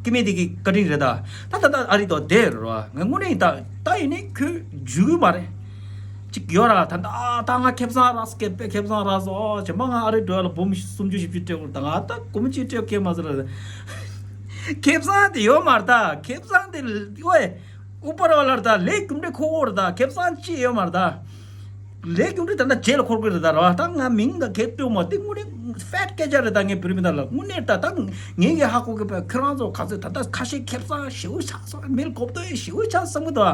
ཀི་མེད་དེ་གི་བཀའ་དྲིན་རེད་ད། ད་ད་ད་ཨ་རི་དོ་བསྡད་རོ། ང་དངོས་གནས་ད་ད་ཡིན་ནི་ཁོས་འཇུ་གི་མ་རེད། ཅིག་ཡོད་ར། ད་ད་ད་ང་ཁེ་བཟང་རག་སོ། ཁེ་པེ་ཁེ་བཟང་རག་སོ། ཨོ་བྱས་མ་ང་ཨ་རི་འགྲོ་ཡ་ལ་འབུམ་སུམ་ཅུ་བཞི་བཅུ་སྤྲད་དགོས། ད་ང་ད་སྒོར་མོ་གཅིག་སྤྲད་ཁེ་མ་ཟེར་ར། ཁེ་བཟང་དེ་ཡོད་མ་རེད་ད། ཁེ་བཟང་དེ་ཨོའི་ཨུ་པར་ཝ་ལ་རེད་ད། ལས་རྒྱུ་འབྲས་འཁོར་གོ་རེད་ད། ཁེ་བཟང་ཅི་ཡོད་མ་རེད་ད། ལས་རྒྱུ་འབྲས་ད་ལྟ་རྗེས་ལ་འཁོར་གི་རེད་ད་ར། ད་ང་མིང་ད་གས་སྤྲོད་མ་དེ་དངོས་གནས་ཧྥེཊ་སྐད་ཆ་རེད་ད། ངས་བོད་རིགས་མི་དག་ལ་དངོས་གནས་ད་ད་ངས་ངས་ཧ་གོ་གི་པས། ཁྱོད་རང་ཚོ་ག་ཚོད་ད་ལྟ་ཁ་ཤས་ཁེ་བཟང་ཞེ་པོ་ཆགས་སོང་། མི་ལ་གོ་བསྡུར་ཞེ་པོ་ཆགས་བསམ་གི་འདུག་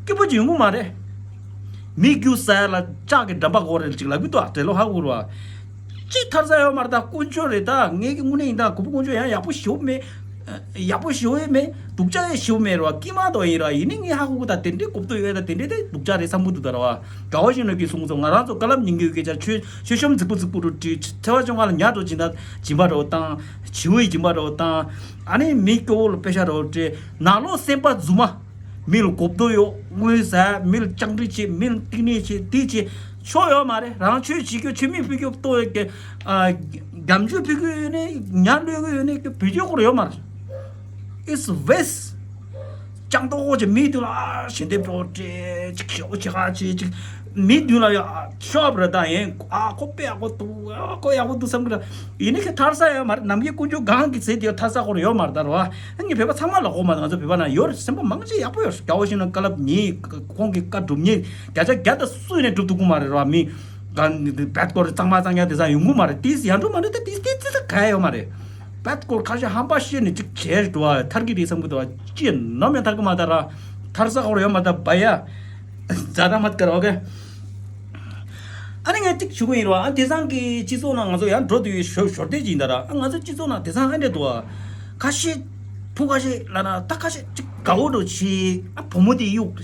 སྐྱིད་པོ་ཅིག་ཡོང་གི་མ་རེད། མི་རྒྱུ་ཟ་ཡ་ལ་ལྕགས་ཀྱི་འགྲམ་པ་གོ་རེད་ཅིག་ལབ་གི་འདུག་དྲེད་ལོ་ཧ་གོ་རུ་བ། ཅི་ཐར་ས་ཡོད་མ་རེད་ད། དཀོན་མཆོག་རེད་ད། ངས་ཀྱི་དངོས་གནས་ཡིན་ད། གོ་བོ་དཀོན་མཆོག་ཡང་ཡག་པོ་ཞེ་པོ་མེད། ཡག་པོ་ཞེ་པོ་མེད། སྡུག་ཅག་ཡང་ཞེ་པོ་མེད་རེད་བ། དཀྱིལ་མ་དོ་ཡིན་ར། ཡིན་ནི་ངས་ཧ་གོ་གི་ད། དེ་འདྲའི་གོ་བསྡུར་ཡོད་ད། དེ་འདྲའི་དེ་སྡུག་ཅག་རེད་བསམ་གི་འདུག་ད་ར་བ། དགའ་བོ་ཞིག་ནོ་གི་གསུང་ཚོ། ང་རང་ཚོ་བཀའ་སློབ་ཉན་གི་ཡོད་སྐད་ཆ། ཆོས་ཆོས་གཤོམ་རྫིག་པོ་རྫིག་པོ་རུ་བྲིས། ཚེས་པ་བཅོ་ལྔ་ལ་ཉལ་འགྲོ་སྦྱིན་བདག་སྦྱིན་པ་འདྲ་བོ་བཏང་། བྱིའུ་ཡི་སྦྱིན་པ་འདྲ་བོ་བཏང་། ཨ་ནི་མི་སྐྱོ་བོ་ལ་པེ་ཤ་འདྲ་བོ་སྤྲད། ནང་ལོགས་སེམས་པ་རྫུན་མ། མི་ལ་གོ་བསྡུར་ཡོད། དངུལ་ཟ། མི་ལ་སྤྱང་གྲུང་བྱེད། མི་ལ་བསྟི་གནས་བྱེད། དེ་བྱེད་ཆོག་ཡོད་མ་རེད། རང་ཆོས་བྱེད་རྒྱུ། ཆོས་མེད་ཕུལ་རྒྱུ་གཏོང་ཡོད་ཀྱི། ཨ། རྒྱབ་ལྗོངས་ཕུལ་གི་ཡོད་ནས། ཉར་གློད་གི་ཡོད་ནས་ཀྱི་བོད་རྒྱུ་སྐོར་ཡོད་མ་རེད། It's waste། སྤྱང་ཏོག་ཅིག་མིའི་དུས་ལ་ཞལ་འདེབས་འགྲོ་སྤྲད་ཅིག་ཞོག་ཅིག་ཨ་ཅིག་ཅིག་མིའི་དུས་ལ་ཡ་ཤོབ་རེད་ད། ཡིན། ཨ་ཁོ་དཔེ་ཡག་པོ་འདུག་ཨ་ཁོ་ཡག་པོ་འདུག་བསམ་གི་ར། ཡིན་ནི་ཁྱོད་ཐར་ས་ཡོད་མ་རེད། ནམ་རྒྱུན་དཀོན་མཆོག་གང་གི་ཚེ་དེ་ཐར་ས་ཁོ་ར་ཡོད་མ་རེད་ད་ར་བ། ངས་བོད་པ་ཚང་མ་ལ་གོ་མ་རེད། ང་ཚོ་བོད་པ་ན་ཡོད་རེད། སེམས་པ་མང་ཆེ་ཡག་པོ་ཡོད་རེད། དགའ་བོ་ཞིག་ན་བཀའ་སློབ་ཉན། ཁོང་གི་བཀའ་སྒྲུབ་ཉན། བརྒྱ་ཆ་བརྒྱ་དང་སུ་ཡིན་ནས་སྒྲུབ་ཐུབ་ཀྱི་མ་རེད་ར་བ། མི་གང་བད་སྐོར་གཙང་མ་གཙང་རྐྱང་དེ་ཚོ་ཡོང་གི་མ་རེད། དེ་ཡར་འགྲོ་མ་རེད་ད། དེ་དེ་དེ་ཚོ་ག་ཡོད་མ་རེད། བད་སྐོར་ཁ་ཤས་ཧམ་པ་བཤད་ནས་ཅིག་བྱས་འགྲོ་བ། ཐར་གི་རེད་བསམ་གི་འདུག་བ། ཅི་ནམ་ཡང་ཐར་གི་མ་ཐར་ར། ཐར་ས་ཁོ་ར་ཡོད་མ་རེད་ད་བ་ཡ། ཛ་ད་མ་ཀར། ཨོ་ཁེ། ཨ་ནི་ངས་ཏིག་ཞུ་གི་ཡིན་རོ། ཨ་དེང་སང་གི་སྤྱི་ཚོགས་ནང་ང་ཚོ་ཡང་འགྲོ་དུས་ཞོར་ཞོར་དེ་ཅིག་ཡིན་ད་ར། ཨ་ང་ཚོ་སྤྱི་ཚོགས་ནང་དེང་སང་ཨ་འདྲས་འདུག་ཨ། ཁ་ཤས་བུ་ཁ་ཤས་ལ་ན་ད་ཁ་ཤས་ཅིག་དགའ་བོ་འགྲོ་ཆེ། ཨ་བུ་མོ་དེ་གཡུག་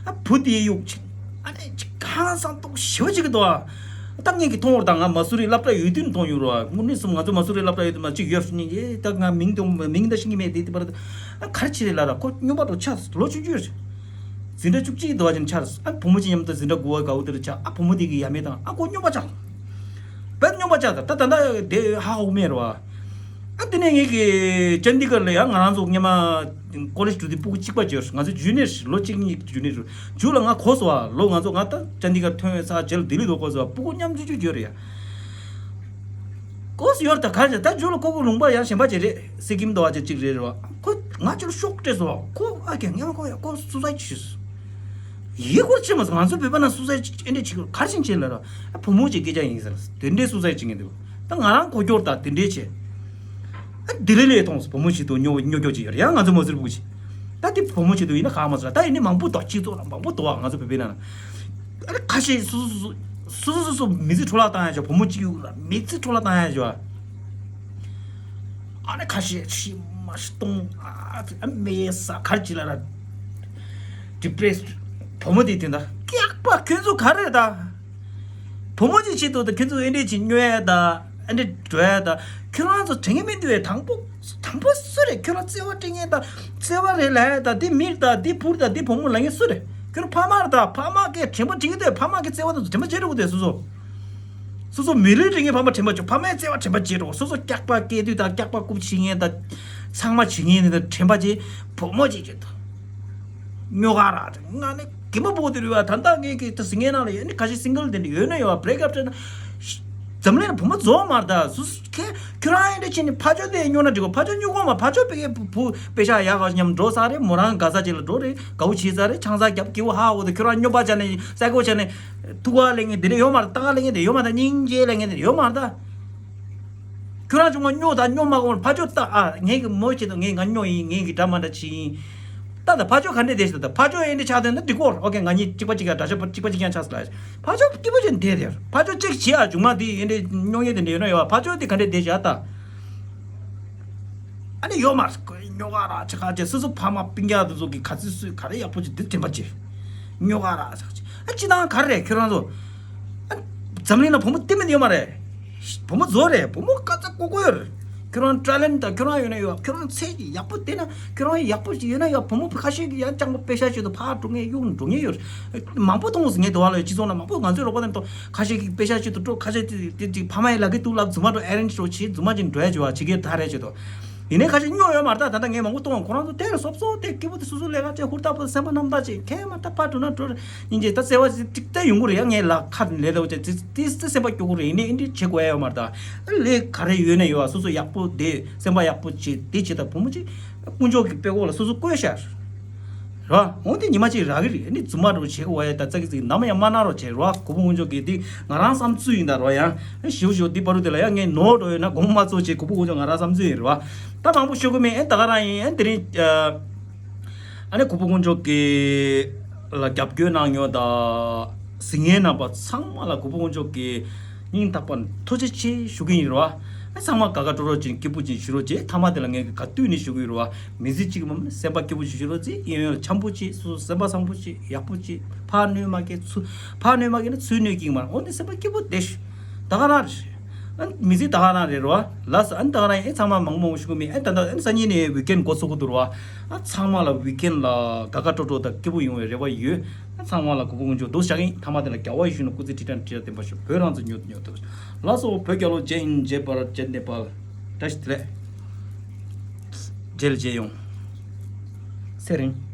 ཨ་བུ་དེ་གཡུག་ཅིག་ཨ་ནི་ཅིག་ཧང་སང་ཏོག་ཞེ་པོ་ཅིག་གི་འདུག་ཨ། ད་ངས་ཀྱི་མཐོང་བར་ད་ང་མ་སུ་རི་སློབ་གྲྭ་ཡོད་དུས་མཐོང་ཡོད་རོ། དངོས་གནས་སུ་ང་ཚོ་མ་སུ་རི་སློབ་གྲྭ་ཡོད་དུས་མ་ཅིག་ཡོད་སུ་ཉིན་གྱི་ད་ང་མིང་དང་མིང་ད་ཤེས་ཀྱི་མེད་དེ་དེ་བར་ཨ་ག་རེ་བྱེད་རེད་ལ་ར། ཁོ་སྨྱོན་པ་འགྲོ་ཆགས་ལོ་ཆུང་ཆུང་རེད། འཛིན་གྲྭ་བཅུ་གཅིག་འདུག་བ་ཅན་ཆགས། ཨ་བུ་མོ་ཅིག་མཉམ་དུ་འཛིན་གྲྭ་དགུ་བ་དགའ་བོ་དེར་ཆགས། ཨ་བུ་མོ་དེ་གི་ཡ་མེད་དང་ཨ་ཁོ་སྨྱོན་པ་ཆགས། བས་སྨྱོན་པ་ཆགས། ད་ད་ད་ལྟ་དེ་ཧ་གོ་མེད་རོ། ཨ་དེ་ནས་ངེད་ཀྱི་ཅན་དི་གར་ལ་ཡང་ང་རང་ཚོ་སྔོན་མ་ཀོ་ལེཇ་འགྲོ་དུས་སྤུ་གུ་གཅིག་པ་བརྗོད། ང་ཚོ་ཇུ་ནིར་ལོ་གཅིག་གཉིས་ཇུ་ནིར་ཇུ་ལ་ང་གོ་སོང་བ། ལོ་ང་ཚོ་ང་ད་ཅན་དི་གར་ཐོན་ས་རྗེས་ལ་ལྡི་ལི་དུ་གོ་སོང་བ། སྤུ་གུ་མཉམ་ཇུ་ཇུ་བརྗོད་རེད་ཡ། གོ་སོང་ཡོད་ད་ག་རེ་ད་ཇུ་ལ་ཁོ་ཁོ་ལུང་པ་ཡང་གཞན་པ་ཅིག་རེད། སི་ཀིམ་དུ་བ་ཅིག་ཅིག་རེད་རེད་བ། ཁོ་ང་ཅུ་ལ་ཤོག་སྤྲད་སོང་བ། ཁོ་ཨ་ཀྱང་ངས་ཁོ་ཡ་ཁོ་སུ་ས་ཅིག་ཡིག་སྐོར་ཆེ་མ་སོང་། ང་ཚོ་བོད་པ་ན་སུ་ས་ཅིག་ཨེ་འདྲས་ཅིག་གར་ཕྱིན་ཆེ་ལ་ར། ཨ་བུ་མོ་ཅིག་སྐད་ཆ་ཡིན་ཟེར། དེ་འདྲས་སུ་ས་ཅིག་ངས་འདུག་ད་ང་རང་གོ་སྐྱོར་དང་དེ་འདྲས་བྱས། ཨ་ལྡི་ལི་ལས་མཐོང་སོང་། བུ་མོ་ཞིག་ཏུ་སྨྱོ་སྨྱོ་སྐྱོ་ཅིག་ཡོད་རེད་ཡ། ང་ཚོ་མ་སུ་རི་སྤུ་གུ་ཅིག་ད་དེ་བུ་མོ་ཞིག་ཏུ་ཡིན་ན་ཁག་མ་སོང་། ད་ཡིན་ནི་མང་པོ་འདུག་སྤྱི་ཚོགས་ལ་མང་པོ་འདུག་ང་ཚོ་བོད་པའི་ནང་ལ། ཨ་ནི་ཁ་ཤས་སུ་སུ་སུ་སུ་སུ་སུ་མི་ཚེ་འཕྲོ་བརླག་བཏང་ཡ་ཅོ། བུ་མོ་གཅིག་ཡོད་ལ་མི་ཚེ་འཕྲོ་བརླག་བཏང་ཡ་ཅོ། ཨ་ནི་ཁ་ཤས་ཤི་མ་ཤི་གཏོང་ཨ་ཨ་མེ་ས་གར་ཅི་ལ་ར་ཌི་པི་རེ་སི་བུ་མོ་དེ་དེ་འདྲ་སྐྱག་པ་ཁྱོད་ཚོ་ག་རེ་ད། བུ་མོ་ཅིག་ཆེད་དུ་ད་ཁྱོད་ཚོ་ཨེ་འདྲས་ཅིག་སྨྱོ་ཡ་ད་ཨེ་འདྲས་འགྲོ་ཡ་ད། ཁྱོད་རང་ཚོ་དྲན་གི་མི་འདུག་བས། དང་པོ་དང་པོ་སུ་རེད། ཁྱོད་རང་བརྩེ་བ་སྤྲད་མཁན་ད་བརྩེ་བ་རེད་ལབ་ཡ་ད། འདི་མི་རེད་ད། འདི་བུ་རེད་ད། འདི་བུ་མོ་ལབ་མཁན་སུ་རེད། ཁྱོད་རང་ཕ་མ་རེད་ད། ཕ་མ་གིས་དྲན་པ་བྱེད་ཀྱི་འདུག་ཕ་མ་གིས་བརྩེ་བ་དང་དྲན་པ་བྱེད་རོགས་དེ་སོ་སོ། སོ་སོ་མི་ལུས་སྤྲད་མཁན་ཕ་མ་དྲན་པ་བྱེད། ཕ་མའི་བརྩེ་བ་དྲན་པ་བྱེད་རོགས། སོ་སོ་སྐྱག་པ་སྐྱེས་དུས་ད་སྐྱག་པ་རྐུབ་བྱེད་མཁན་ད་ཚང་མ་བྱེད་མཁན་དེ་ད་དྲན་པ་བྱེད། བུ་མོ་ཅིག་བྱེད་དོ། སྨྱོ་ག་ར་ང་ནི་གད་མོ་སྤུ་གུ་དེ་རུ་བ། ད་ལྟ་ངས་ཀྱི་ད་སི་ངའི་ནང་ལ་ཡོད་ནི་ཁ་ཤས་སིང་གལ་དེ་འདྲ་ཡོད་ན་ཡོད་བ། བྷི་རེག་ཨབ་སྤྲད་ན་འཛམ་གླིང་ལ་བུ་མོ་རྫོགས་མ་རེད་ད། སུ་སུ་ཁྱེད་ཁྱོད་རང་ཨེ་འདྲ་བྱས་ནས་ཕ་ཆོས་དེ་སྨྱོ་ན་འགྲིག་གོ། ཕ་ཆོས་སྨྱོ་གོ་མ། ཕ་ཆོས་པེ་གེ་བུ་པེ་ཤ་ཡག་ག་མཉམ་འགྲོ་ས་རེད། མོ་རང་ག་ས་ཅིག་ལ་འགྲོ་རེད། དགའ་བོ་བྱེད་ས་རེད། ཆང་ས་རྒྱབ་སྐྱིད་པོ་ཧ་འོ་དེ། ཁྱོད་རང་སྨྱོ་པ་བྱས་ནས་སའི་གོ་བྱས་ནས་ཐུག་ག་ལེན་མཁན་དེ་འདྲ་ཡོད་མ་རེད། ལྟ་ག་ལེན་མཁན་དེ་ཡོད་མ་རེད། སྙིང་རྗེ་ལེན་མཁན་དེ་ཡོད་མ་རེད་ད། ཁྱོད་རང་ཆུང་མ་སྨྱོ་ད་སྨྱོ་མ་གོང་ཕ་ཆོས་ལྟ་ཨ། ངས་ཀྱི་མོ་བྱེད་དོ། ངས་ང་སྨྱོ་ཡིན། ངས་ཀྱི་འདྲ་མ་འདྲ་བྱེད་ཡིན། ད་ད་ཕ་ཆོས་ག་འདྲས་བསྡད་ཤག་ད་ཕ་ཆོས་ཨེ་འདྲས་ཆགས་དོན་ན་འགྲིག་གོ། ཨོ་ཁེ། ང་གཉིས་གཅིག་པ་གཅིག་ཡང་འདྲ་ཆགས་པ་གཅིག་པ་གཅིག་ཡང་ཆགས་སོང་ལ། ཕ་ཆོས་སྐྱིད་པོ་ཅན་བསྡད་དེ། ཕ་ཆོས་ཅིག་བྱེད་ཨ། ཆུང་མ་དེ་ཨེ་འདྲས་སྨྱོ་ཡས་དེ་འདྲས་ཡོད་ན་ཡོད། ཕ་ཆོས་དེ་ག་འདྲས་བསྡད་ཤག་ད། ཨ་ནི་ཡོད་མ་རེད། སྨྱོ་ག་ར་ཆ་ག་ཅེ། སོ་སོ་ཕ་མ་སྤུན་ཀྱག་དེ་ཚོ་གི་ག་ཚོད་སུས་ག་རེ་ཡག་པོ་ཅིག་འདི་དྲན་པ་ཅེ། སྨྱོ་ག་ར་ཆ་ག་ཅེ། ཨ་སྤྱི་བཏང་ག་རེ་རེད་ཁྱོད་རང་ཚོ། ཨ་འཛམ་གླིང་ན་བུ་མོ་དེ་མིན་ཡོད་མ་རེད། བུ་མོ་རྫོགས་རེད། བུ་མོ་ཀ་ཙ་ཀོ་ཀོ་ཡོད་རེད། ཁྱོད་རང་ཊེ་ལེན་ཊི་དང་ཁྱོད་རང་ཡོད་ན་ཡོད། ཁྱོད་རང་ཚད་ཀྱི་ཡག་པོ་བལྟས་ན། ཁྱོད་རང་ཡག་པོ་ཅིག་ཡོད་ན་ཡོད། བུ་མོ་ཁ་ཤས་ཀྱིས་ཡང་སྤྱང་པོ་པེ་ཤ་ཆེད་དུ་ཕར་འགྲོ་མཁན་གཡུག་འགྲོ་མཁན་ཡོད། མང་པོ་མཐོང་སོང་ངས། དེ་བ་ལ་སྤྱི་ཚོགས་ནང་མང་པོ། ང་ཚོའི་རོགས་པ་དེ་མཐོང་། ཁ་ཤས་ཀྱིས་པེ་ཤ་ཆེད་དུ་འགྲོ། ཁ་ཤས་ཀྱིས་དེ་ཅིག་ཕ་མ་ཡི་ལག་གི་སྟུག་ལབ། རྫུན་མ་འགྲོ། ཨེ་རེན་ཇི་འགྲོ་བྱེད། རྫུན་མ་ཅིག་འགྲོ་ཡ་བྱེད་པ། བྱེད་མཁན་དར་རེད་བྱེད་དོ། ཡིན་ནའི་ཁ་ཤས་རྙོག་ཡོད་མ་རེད། ད་ད་ལྟ་ངས་མང་པོ་མཐོང་། ཁོ་རང་ཚོ་དེ་སོབ་སོབ་དེ་སྐྱིད་པོ་དེ་སོ་སོ་ལས་ཀ་བྱེད། ཧུར་ཐག་པོ་སེམས་པ་རྣམ་དག་བྱེད། ཁྱད་མ་ད་ཕར་འགྲོ་ན་འགྲོ། སྙིང་རྗེ། ད་བརྩེ་བ་ཅིག་ཏིག་ཏིག་ཡོང་གི་རེད་ཡ། ངས་ལ་ཁ་ལས་ལ་བྱས་ཏིག་ཏིག་སེམས་པ་སྐྱོ་གི་རེད། ཡིན་ནའི་འདི་བྱེད་དགོས་ཡ་ཡོད་མ་རེད། ད་ལས་ག་རེ་ཡོད་ན་ཡོད་པ། སོ་སོ་ཡག་པོ་བསྡད། སེམས་པ་ཡག་པོ་བྱེད། དེ་བྱེད། ད་བུ་མོ་ཅིག་དཀོན་མཆོག་གི་དཔེ་ཁོག་ལ་སོ་སོ་བཀོད་ཤག་ར། འོ་དེ་ཉི་མ་གཅིག་རག་གི་རེད། ཨ་ནི་རྫུན་མ་འགྲོ་བྱེད་དགོས་ཡ། ད་ཙག་གི་ཙིག་ནམ་ཡང་མ་གནང་རོགས་བྱེད་ར། གུས་པ་དཀོན་མཆོག་གི་འདི་ང་རང་བསམ་ཚུལ་ཡིན་ད་ར། ཡང་ཞིའུ་ཞིའུ་འདི་བར་དུ་དེ་ལ་ཡང་ངས་ནོར་འགྲོ་ཡོད་ན་དགོངས་མ་ཚོམ་བྱེད། གུས་པ་དཀོན་མཆོག་ང་རང་བསམ་ཚུལ་ཡིན་ར། ད་མང་པོ་ཤོད་གི་མེད། ཨེ་ད་ག་རང་ཡིན། ཨེ་དེ་རིང་ཨ་ནི་གུས་པ་དཀོན་མཆོག་གི་ལ་རྒྱབ་སྐྱོར་གནང་མྱོང་དང་གཟིགས་མཁན་རྣམ་པ་ཚང་མ་ལ་གུས་པ་དཀོན་མཆོག་གི་སྙིང་ཐག་པ་ནས་ཐུགས་རྗེ་ཆེ་ཞུ་གི་ཡིན་ར། ཨ་ཚང་མ་དགའ་དགའ་སྤྲོ་སྤྲོ་ཅིག་སྐྱིད་པོ་ཅིག་བྱེད་རོགས་བྱེད། མཐའ་མ་དེ་ལ་ངས་ག་དུས་ནས་ཞུ་གི་ཡོད་ར། མི་ཚེ་གཅིག་མ་མ་སེམས་པ་སྐྱིད་པོ་ཅིག་བྱེད་རོགས་བྱེད། གཡས་གཡོན་ལ་འཆམ་པོ་བྱེད། སོ་སོ་སེམས་པ་བཟང་པོ་བྱེད། ཡག་པོ་བྱེད། ཕར་གནོད་མ་སྐྱེལ། ཚུར་ཕར་གནོད་མ་སྐྱེལ་ན་ཚུར་གནོད་སྐྱེལ་གི་མ་རེད། འོ་ནི་སེམས་པ་སྐྱིད་པོ་བསྡད་ཤོག་ད་ག་རང་རེད། ཨ་མི་ཚེ་ད་ག་རང་རེད་ར། ལགས་སོ། ཨ་ནི་ད་ག་རང་ཡིན། ཨེ་ཚང་མ་མང་པོ་མང་པོ་ཞུ་གི་མེད། ཨེ་ད་ད་ཨ་ནི་སང་ཉིན་ནས་ཝིག་ཨེན་འགོ་ཚུགས་གི་འདུག་ར། ཨ་ཚང་མ་ལ་ཝིག་ཨེན་ལ་དགའ་དགའ་སྤྲོ་སྤྲོ་དང་སྐྱིད་པོ་ཡོང་བའི་རེ་བ་ཡོད། ཨ་ཚང་མ་ལ་གུས་པ་དཀོན་མཆོག་འདུག་བཞག་གི་ཡིན། མཐའ་མ་དེ་ལ་རྒྱལ་བ་ཡེ་ཤེས་ནས་སྐུ་ཚེ་ཁྲི་ཕྲག་ཁྲི་ཕྲག་བརྟན་པར་ཤོག་བོད་རང་བཙན་མྱུར་དུ་མྱུར་དུ། ལགས་སོ། བོད་རྒྱལ་ལོ། ཇེ་ཧིན། ཇེ་བྷ་རཏ། ཇེ་ནེ་པཱལ། བཀྲ་ཤིས་བདེ་ལེགས། རྗེས་ལ་མཇལ་ཡོང་། ཚེ་རིང་།